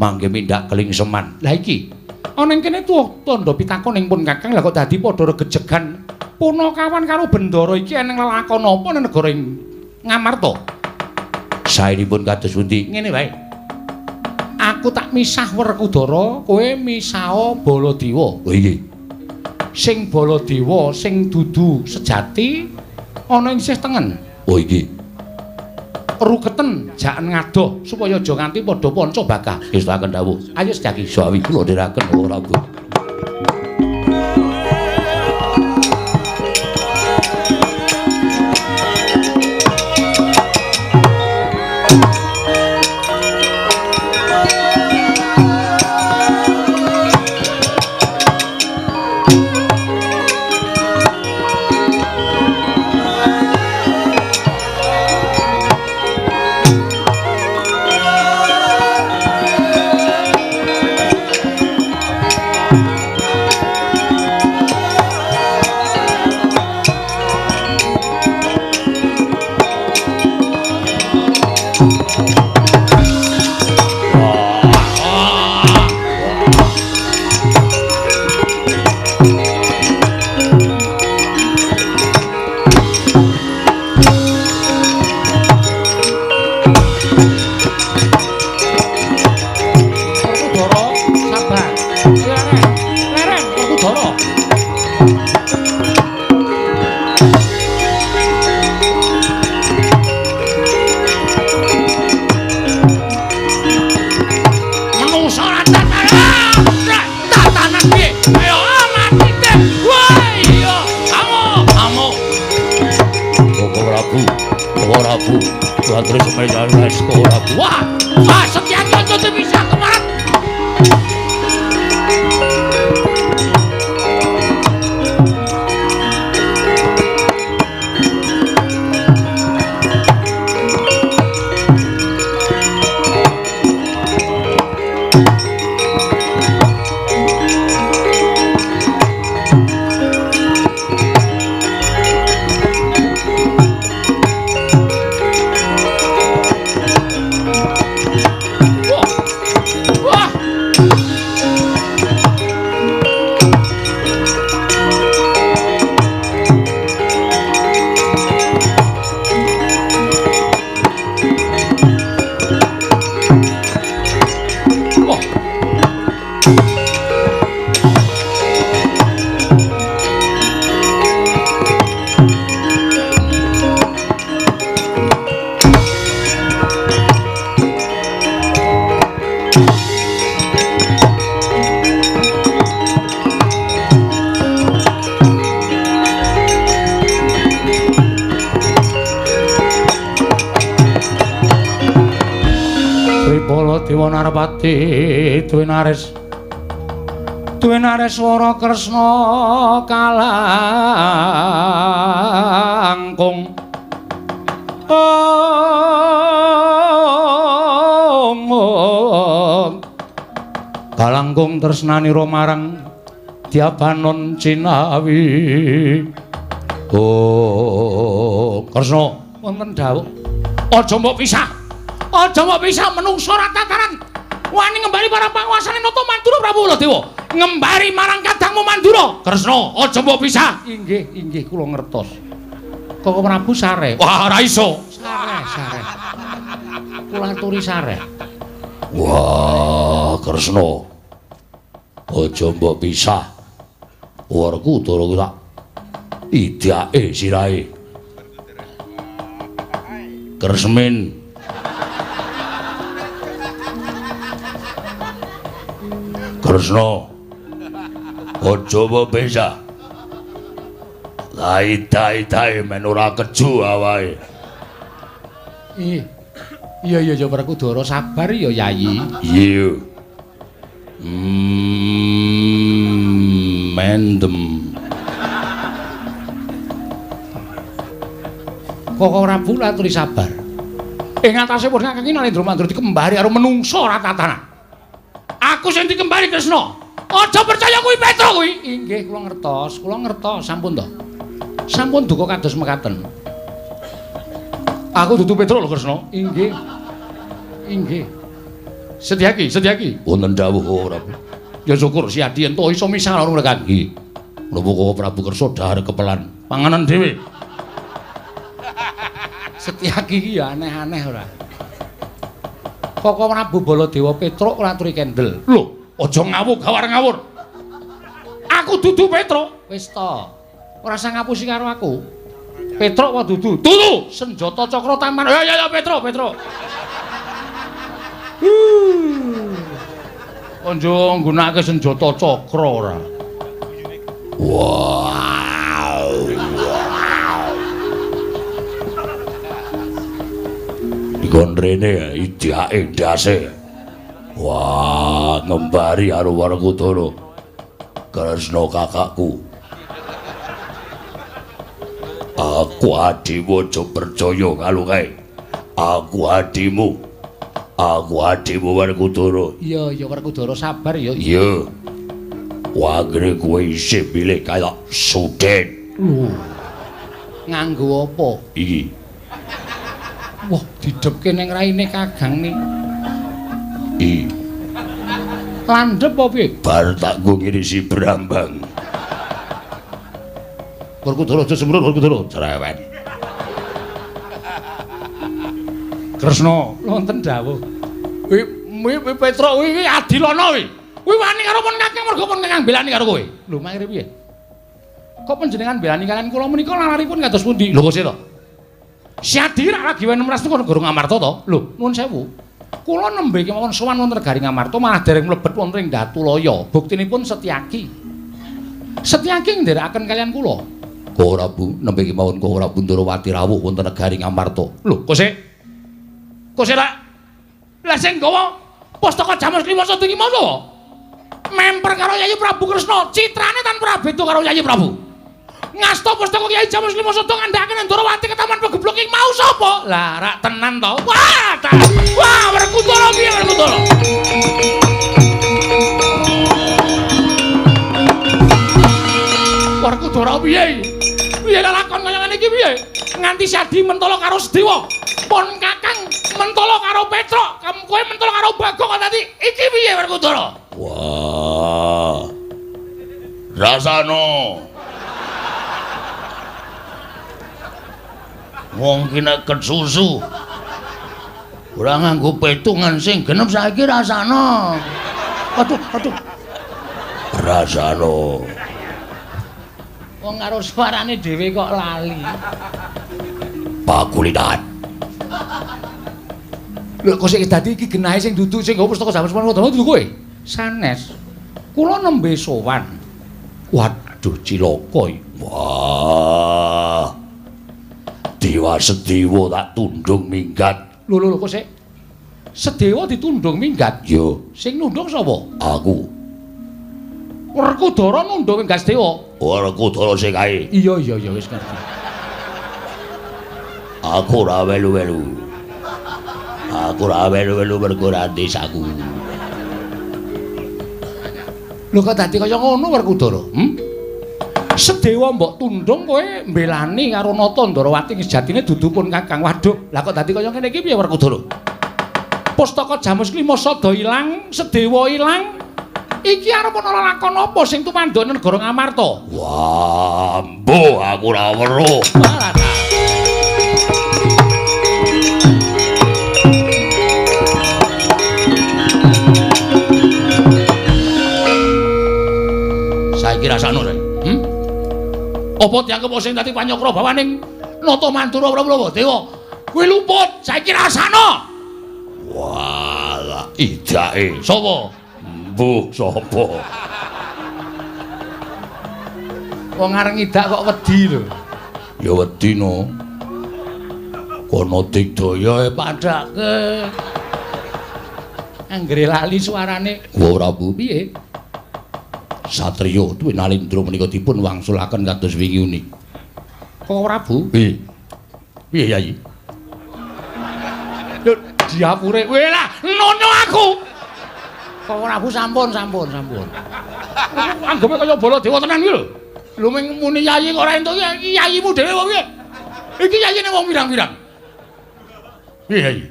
Speaker 3: Mangke mindak kelingseman.
Speaker 1: Lah iki ana ing kene tuwa tandha pitakon ing pun Kakang, lah kok dadi padha regejegan punakawan karo Bendara iki eneng lelakon apa ning negara Ngamarta?
Speaker 3: Saenipun kados pundi?
Speaker 1: Ngene wae. Aku tak misah Werkudara, kowe misah Baladewa.
Speaker 3: Oh iya.
Speaker 1: Sing Baladewa sing dudu sejati ana ing sisih tengen.
Speaker 3: Oh iki.
Speaker 1: Ruketen jaken ngadoh supaya aja nganti padha panca bakah.
Speaker 3: Ngestakaken dawuh.
Speaker 1: Ayo Setyaki.
Speaker 3: Sawi kula dherekaken ora, Bu.
Speaker 1: Wah, wah, Setyaki aja bisa kemarin. Wah! Baladewa Narpati Dwinares. Dwinareswara Kresna kalangkung. Om om. Kalangkung tresnanira marang Dyabanon Cinawi. Oh, Kresna wonten dawuh. Aja mbok pisah. Aja mbok pisah menungsa ora tataran. Wani ngembari para panguasane Nata Mandura Prabu Baladewa. Ngembari marang kadangmu Mandura. Kresna, aja mbok pisah. Inggih, inggih kula ngertos. Koko Prabu sare. Wah, ora iso. Sare, sare. Kula aturi sare.
Speaker 3: Wah, Kresna. Aja mbok pisah. Werkudara ku tak idake sirahe. Kresmin. Kresna. Aja mbok pisah. Lai-dai-dai men ora keju awake.
Speaker 1: Iya. Iya iya ya Werkudara sabar ya Yayi.
Speaker 3: Iya. Mendem.
Speaker 1: Koko Prabu aturi sabar. Ing atase pun kakang Narendra Mandura dikembari karo menungsa ora tatanan. Aku sing dikembari Kresna. Aja percaya kuwi Petro kuwi. Inggih kula ngertos, kula ngertos sampun to. Sampun duka kados mekaten. Aku dudu Petro lho Kresna. Inggih. Inggih. Setyaki, Setyaki.
Speaker 3: Wonten dawuh Prabu.
Speaker 1: Ya syukur si Adi ento iso misah karo mereka.
Speaker 3: Nggih. Menapa Koko Prabu kersa dhahar kepelan
Speaker 1: panganan dhewe. Setyaki iki ya aneh-aneh ora. Koko Prabu Baladewa Petruk ora aturi kendel.
Speaker 3: Lho, aja ngawur gawar ngawur.
Speaker 1: Aku dudu Petruk. Wis to. Ora usah ngapusi karo aku. Petruk apa dudu? Dudu. Senjata cakra taman. Ya ya ya Petruk, Petruk. Aja nggunakake senjata cakra ora.
Speaker 3: Wow. Dikon rene idake ndase. Wah, ngembari karo Werkudara. Kresna kakakku. Aku adimu aja percaya karo kae. Aku adimu. Aku adimu Werkudara.
Speaker 1: Iya, iya Werkudara sabar ya.
Speaker 3: Iya. Wagre kowe isih pilih kaya Suden.
Speaker 1: Lho. Nganggo apa?
Speaker 3: Iki.
Speaker 1: Wah, didhepke ning raine Kakang ni.
Speaker 3: Iki.
Speaker 1: Landhep apa piye?
Speaker 3: Bar tak nggo ngirisi brambang.
Speaker 1: Werkudara aja sembrut Werkudara.
Speaker 3: Cerewet.
Speaker 1: Kresna wonten dawuh. Kuwi kuwi Petruk kuwi adilana kuwi. Kuwi wani karo pun Kakang mergo pun Kakang belani karo kowe. Lho mangkire piye? Kok panjenengan belani kalian kula menika lalaripun kados pundi? Lho kok sih to? Si Adi rak lagi 16 niku negara Ngamarta to? Lho, nuwun sewu. Kula nembe kemawon sowan wonten negari Ngamarta malah dereng mlebet wonten ing Datulaya. Buktinipun Setyaki. Setyaki nderekaken kalian kula.
Speaker 3: Koko Prabu nembe kemawon Koko Prabu Ndorowati rawuh wonten negari Ngamarta.
Speaker 1: Lho, kok sik? Kok sik lak? Lah sing gawa pustaka Jamus Kliwon iki mau to? Memper karo Yayi Prabu Kresna, citrane tanpa beda karo Yayi Prabu. Ngasta pustaka Kyai Jamus Lima Sada ngandhakaken Ndorowati ketaman pegeblok iki mau sapa? Lah rak tenan to. Wah, ta. Wah, Werkudara piye Werkudara? Werkudara piye? Piye lelakon kaya ngene iki piye? Nganti Sadi mentolo karo Sedewa. Pon Kakang mentolo karo Petruk, kowe mentolo karo Bagong kok dadi iki piye Werkudara?
Speaker 3: Wah. Rasano. Wong ki nek kesusu ora nganggo petungan sing genep saiki rasane.
Speaker 1: Aduh, aduh.
Speaker 3: Rasane.
Speaker 1: Wong karo suarane dhewe kok lali.
Speaker 3: Pakulitan.
Speaker 1: Lho kok sik dadi iki genahe sing dudu sing nggawa pustaka Jamus Manwa dudu kowe? Sanes. Kula nembe sowan.
Speaker 3: Waduh cilaka iki. Wah. Dewa Sedewa tak tundung minggat.
Speaker 1: Lho lho kok sik. Sedewa ditundung minggat.
Speaker 3: Yo,
Speaker 1: Sing nundung sapa?
Speaker 3: Aku.
Speaker 1: Werkudara nundung minggat Sedewa.
Speaker 3: Werkudara sing kae.
Speaker 1: Iya iya iya wis ngerti.
Speaker 3: Aku ora welu-welu. Aku ora welu-welu mergo ora desaku.
Speaker 1: Lho kok dadi kaya ngono Werkudara? Hmm? Sedewa mbok tundung kowe mbelani karo Nata Ndarawati sejatine dudu pun Kakang. Waduh, lah kok dadi kaya ngene iki piye Werkudara? Pustaka Jamus Klima sada ilang, Sedewa ilang. Iki arep ana lelakon apa sing tumanduk negara Ngamarta?
Speaker 3: Wah, mbuh aku ora weruh.
Speaker 1: Saiki rasakno, Rai. Hmm? Apa dianggep sing dadi panyokra bawaning Nata Mandura Prabu Dewa? Kuwi luput, saiki rasakno.
Speaker 3: Walah, idake.
Speaker 1: Sapa?
Speaker 3: Mbuh sapa?
Speaker 1: Wong areng ngidak kok wedi lho.
Speaker 3: Ya wedi no. Kono digdaya
Speaker 1: padake. Anggere lali suarane.
Speaker 3: Wa Prabu
Speaker 1: piye?
Speaker 3: Satriya Dwi Nalindra menika dipun wangsulaken kados wingi uni.
Speaker 1: Kok Prabu?
Speaker 3: Piye? Piye Yayi?
Speaker 1: Lho diapure kowe lah nono aku. Kok Prabu sampun sampun sampun. Anggepe kaya Baladewa tenan iki lho. Lho mung muni yayi kok ora entuk iki yayimu dhewe apa piye? Iki yayine wong pirang-pirang.
Speaker 3: Piye Yayi?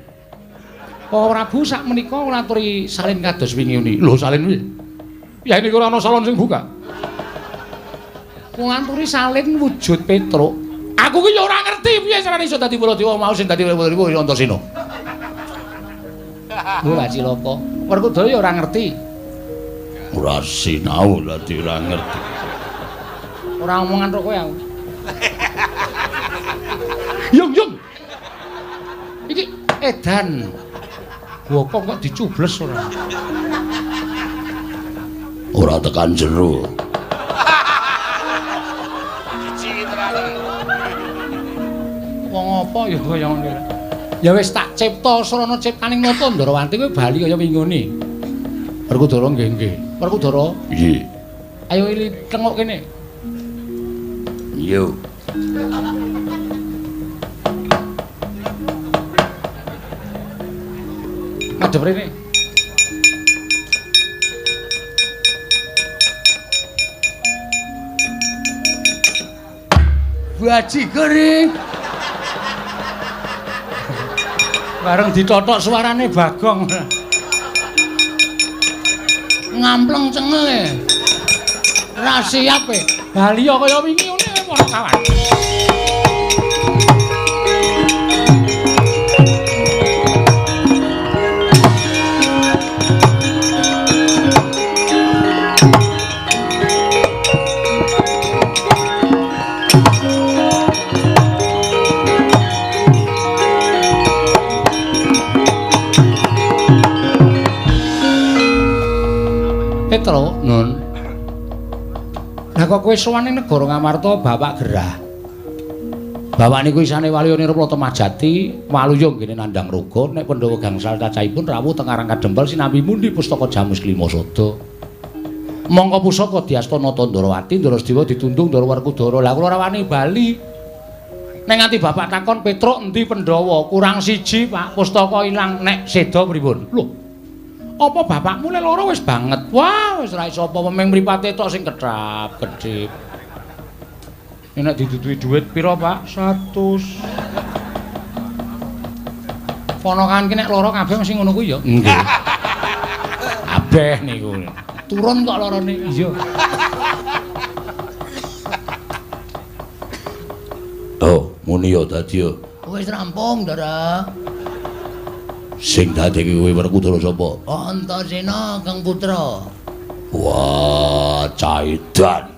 Speaker 1: Kok Prabu sak menika nglaturi salin kados wingi uni.
Speaker 3: Lho salin piye?
Speaker 1: Ya ini ora ana salon sing buka. Nganturi salin wujud Petruk. Aku ki ya ora ngerti piye carane iso dadi Baladewa mau sing dadi Baladewa ya Antasena. Lho cilaka. Werkudara ya ora ngerti.
Speaker 3: Ora sinau dadi ora ngerti.
Speaker 1: Ora omongan karo kowe aku. Yung yung. Iki edan. Gopong kok dicubles ora.
Speaker 3: Ora tekan jero.
Speaker 1: Wong apa ya kaya ngene. Ya wis tak cipta srana ciptaning Nata Ndarawati kowe bali kaya wingone. Werkudara nggih nggih. Werkudara?
Speaker 3: Nggih.
Speaker 1: Ayo ili tengok kene.
Speaker 3: Yo.
Speaker 1: Madhep rene. Bajigur. Bareng ditotok suarane Bagong. Ngampleng cengele. Ra siap e. Bali kaya wingi ngene para kawan. Petro, Nun. Lah kok kowe sowan ning negara Ngamarta bapak gerah. Bapak niku isane Waluya Nirpala Temajati, Waluya nggene nandhang raga, nek Pandhawa gangsal cacahipun rawuh teng Karang Kadempel sinambi mundi pustaka Jamus Klima Sada. Mongko pusaka diasta Nata Ndarawati, Ndara Sedewa ditundung Ndara Werkudara. Lah kula ora wani bali. Nek nganti bapak takon Petruk endi Pandhawa, kurang siji Pak, pustaka ilang nek seda pripun? Lho. Apa bapakmu le lara wis banget? Wah, wis ora iso apa meng mripate tok sing kethap, kedhip. Nek diduduhi dhuwit pira, Pak? 100. Ponakan ki nek lara kabeh mesti ngono kuwi ya.
Speaker 3: Nggih.
Speaker 1: Kabeh niku. Turun kok larane. Iya.
Speaker 3: Oh, muni ya dadi ya.
Speaker 1: Wis rampung, Ndara.
Speaker 3: Sing dadi kowe Werkudara sapa?
Speaker 1: Antasena Kang Putra.
Speaker 3: Wah, caidan.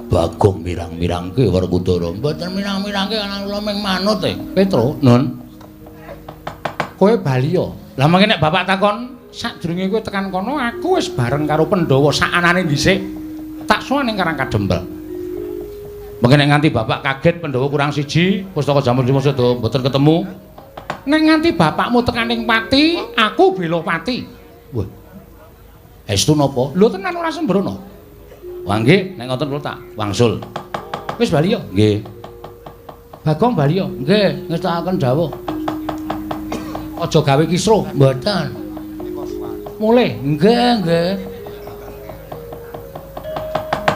Speaker 3: Bagong mirang-mirangke Werkudara.
Speaker 1: Mboten mirang-mirangke ana kula ming manut e. Petro, Nun. Kowe bali ya. Lah mangke nek bapak takon, sadurunge kowe tekan kono aku wis bareng karo Pandhawa sakanane dhisik. Tak sowan ning Karang Kadempel. Mangke nek nganti bapak kaget Pandhawa kurang siji, pustaka Jamus Lima Sada mboten ketemu. Nek nganti bapakmu tekaning pati, aku bela pati.
Speaker 3: Wah. Estu napa?
Speaker 1: Lho tenan ora sembrono.
Speaker 3: Wah nggih, nek ngoten kula tak wangsul.
Speaker 1: Wis bali yo.
Speaker 3: Nggih.
Speaker 1: Bagong bali yo.
Speaker 3: Nggih, ngestakaken dawuh.
Speaker 1: Aja gawe kisruh.
Speaker 3: Mboten.
Speaker 1: Mulih.
Speaker 3: Nggih, nggih.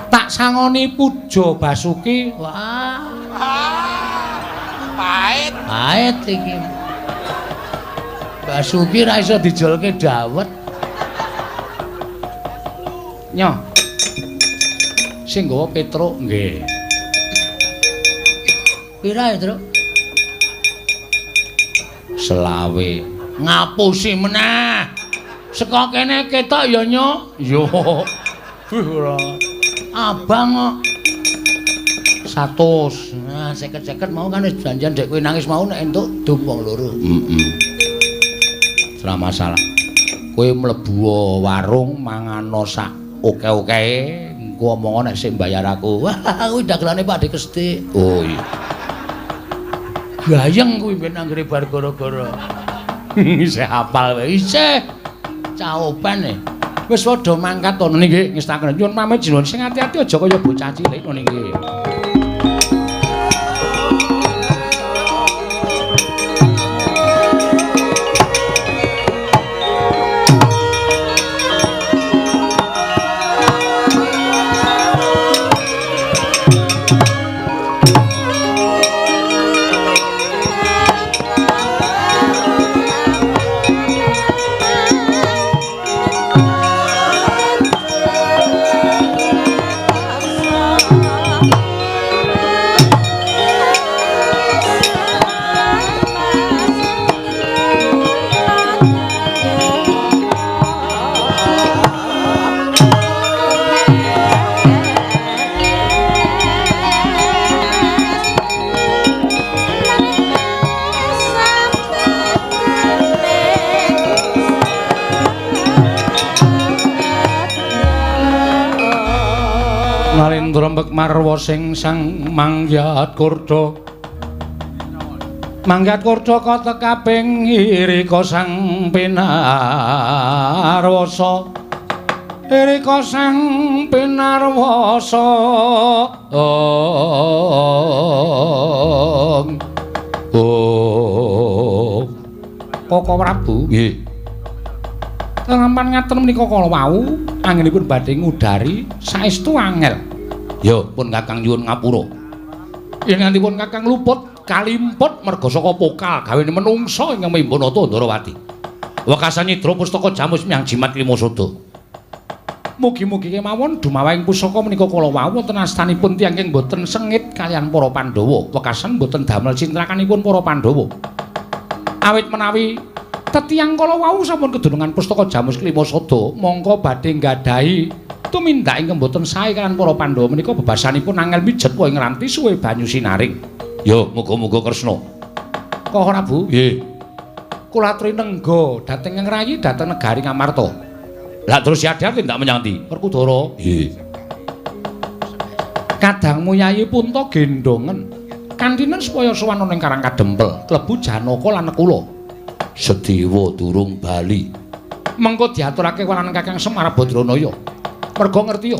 Speaker 1: Tak sangoni puja Basuki.
Speaker 3: Wah.
Speaker 2: Pahit.
Speaker 3: Pahit iki. Basuki ra iso dijolke dawet.
Speaker 1: Nyo. Sing nggawa Petruk
Speaker 3: nggih. Pira ya, Truk? Selawe. Ngapusi meneh. Saka kene ketok ya, Nyo.
Speaker 1: Yo. Wih ora.
Speaker 3: Abang kok
Speaker 1: 100.
Speaker 3: Nah, 50-50 mau kan wis janjian dek kowe nangis mau nek entuk dum wong loro. Heeh. Ora masalah. Kowe mlebu warung mangano sak oke-oke, engko omong nek sing bayar aku. Wah, kuwi dagelane Pak Dik Kestik. Oh iya. Gayeng kuwi ben anggere bar gara-gara. Isih hafal wae. Isih caopan e.
Speaker 1: Wis padha mangkat to nggih ngestaken. Nyuwun pamit jenengan sing ati-ati aja kaya bocah cilik ngono nggih. Nalendra Mbekmarwa sing sang mangyat kurda. Mangyat kurda kata kaping irika sang pinarwasa. Irika sang pinarwasa. Ong. Oh. Koko Prabu.
Speaker 3: Nggih.
Speaker 1: Lampan ngaten menika kala wau anggenipun badhe ngudari saestu angel.
Speaker 3: Ya pun Kakang nyuwun ngapura.
Speaker 1: Yen nganti pun Kakang luput kalimput merga saka pokal gawene menungsa ingkang Mimbanata Ndarawati.
Speaker 3: Wekasan nyidra pustaka jamus miyang jimat lima sada.
Speaker 1: Mugi-mugi kemawon dumawahing pusaka menika kala wau wonten astanipun tiyang ingkang boten sengit kaliyan para Pandhawa. Wekasan boten damel cintrakanipun para Pandhawa. Awit menawi tetiyang kala wau sampun kedunungan pustaka jamus kelima sada, mongko badhe nggadahi tumindak ingkang boten sae kaliyan para Pandhawa menika bebasanipun angel mijet ing ranti suwe banyu sinaring.
Speaker 3: Ya muga-muga Kresna.
Speaker 1: Koko Prabu?
Speaker 3: Nggih.
Speaker 1: Kula aturi nengga dhateng Ngrayi dhateng negari Ngamarta.
Speaker 3: Lah terus siadar tindak menyang ndi?
Speaker 1: Werkudara.
Speaker 3: Nggih.
Speaker 1: Kadangmu Yayi Punta gendongen kantinen supaya sowan ana ing Karang Kadempel, klebu Janaka lan Nekula.
Speaker 3: Sediwa durung bali.
Speaker 1: Mengko diaturake waran Kakang Semar Badranaya. Merga ngerti ya.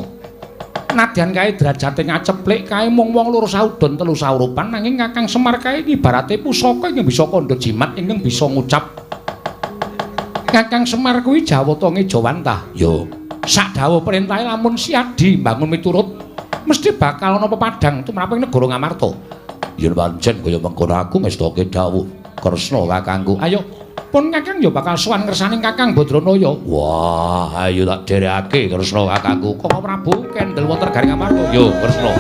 Speaker 1: Nadyan kae derajate ngaceplik kae mung wong loro saudon telu saurupan nanging Kakang Semar kae ibarate pusaka ingkang bisa kandha jimat ingkang bisa ngucap. Kakang Semar kuwi jawata ngejawantah.
Speaker 3: Ya.
Speaker 1: Sak dawuh perintahe lamun siadi mbangun miturut mesti bakal ana pepadang tumraping negara Ngamarta.
Speaker 3: Yen pancen kaya mengkono aku ngestoke dawuh Kresna kakangku.
Speaker 1: Ayo pun Kakang ya bakal sowan ngersane Kakang Badranaya.
Speaker 3: Wah, ayo tak dherekake Kresna kakangku.
Speaker 1: Koko Prabu kendel wonten garing Ngamarta.
Speaker 3: Yo Kresna.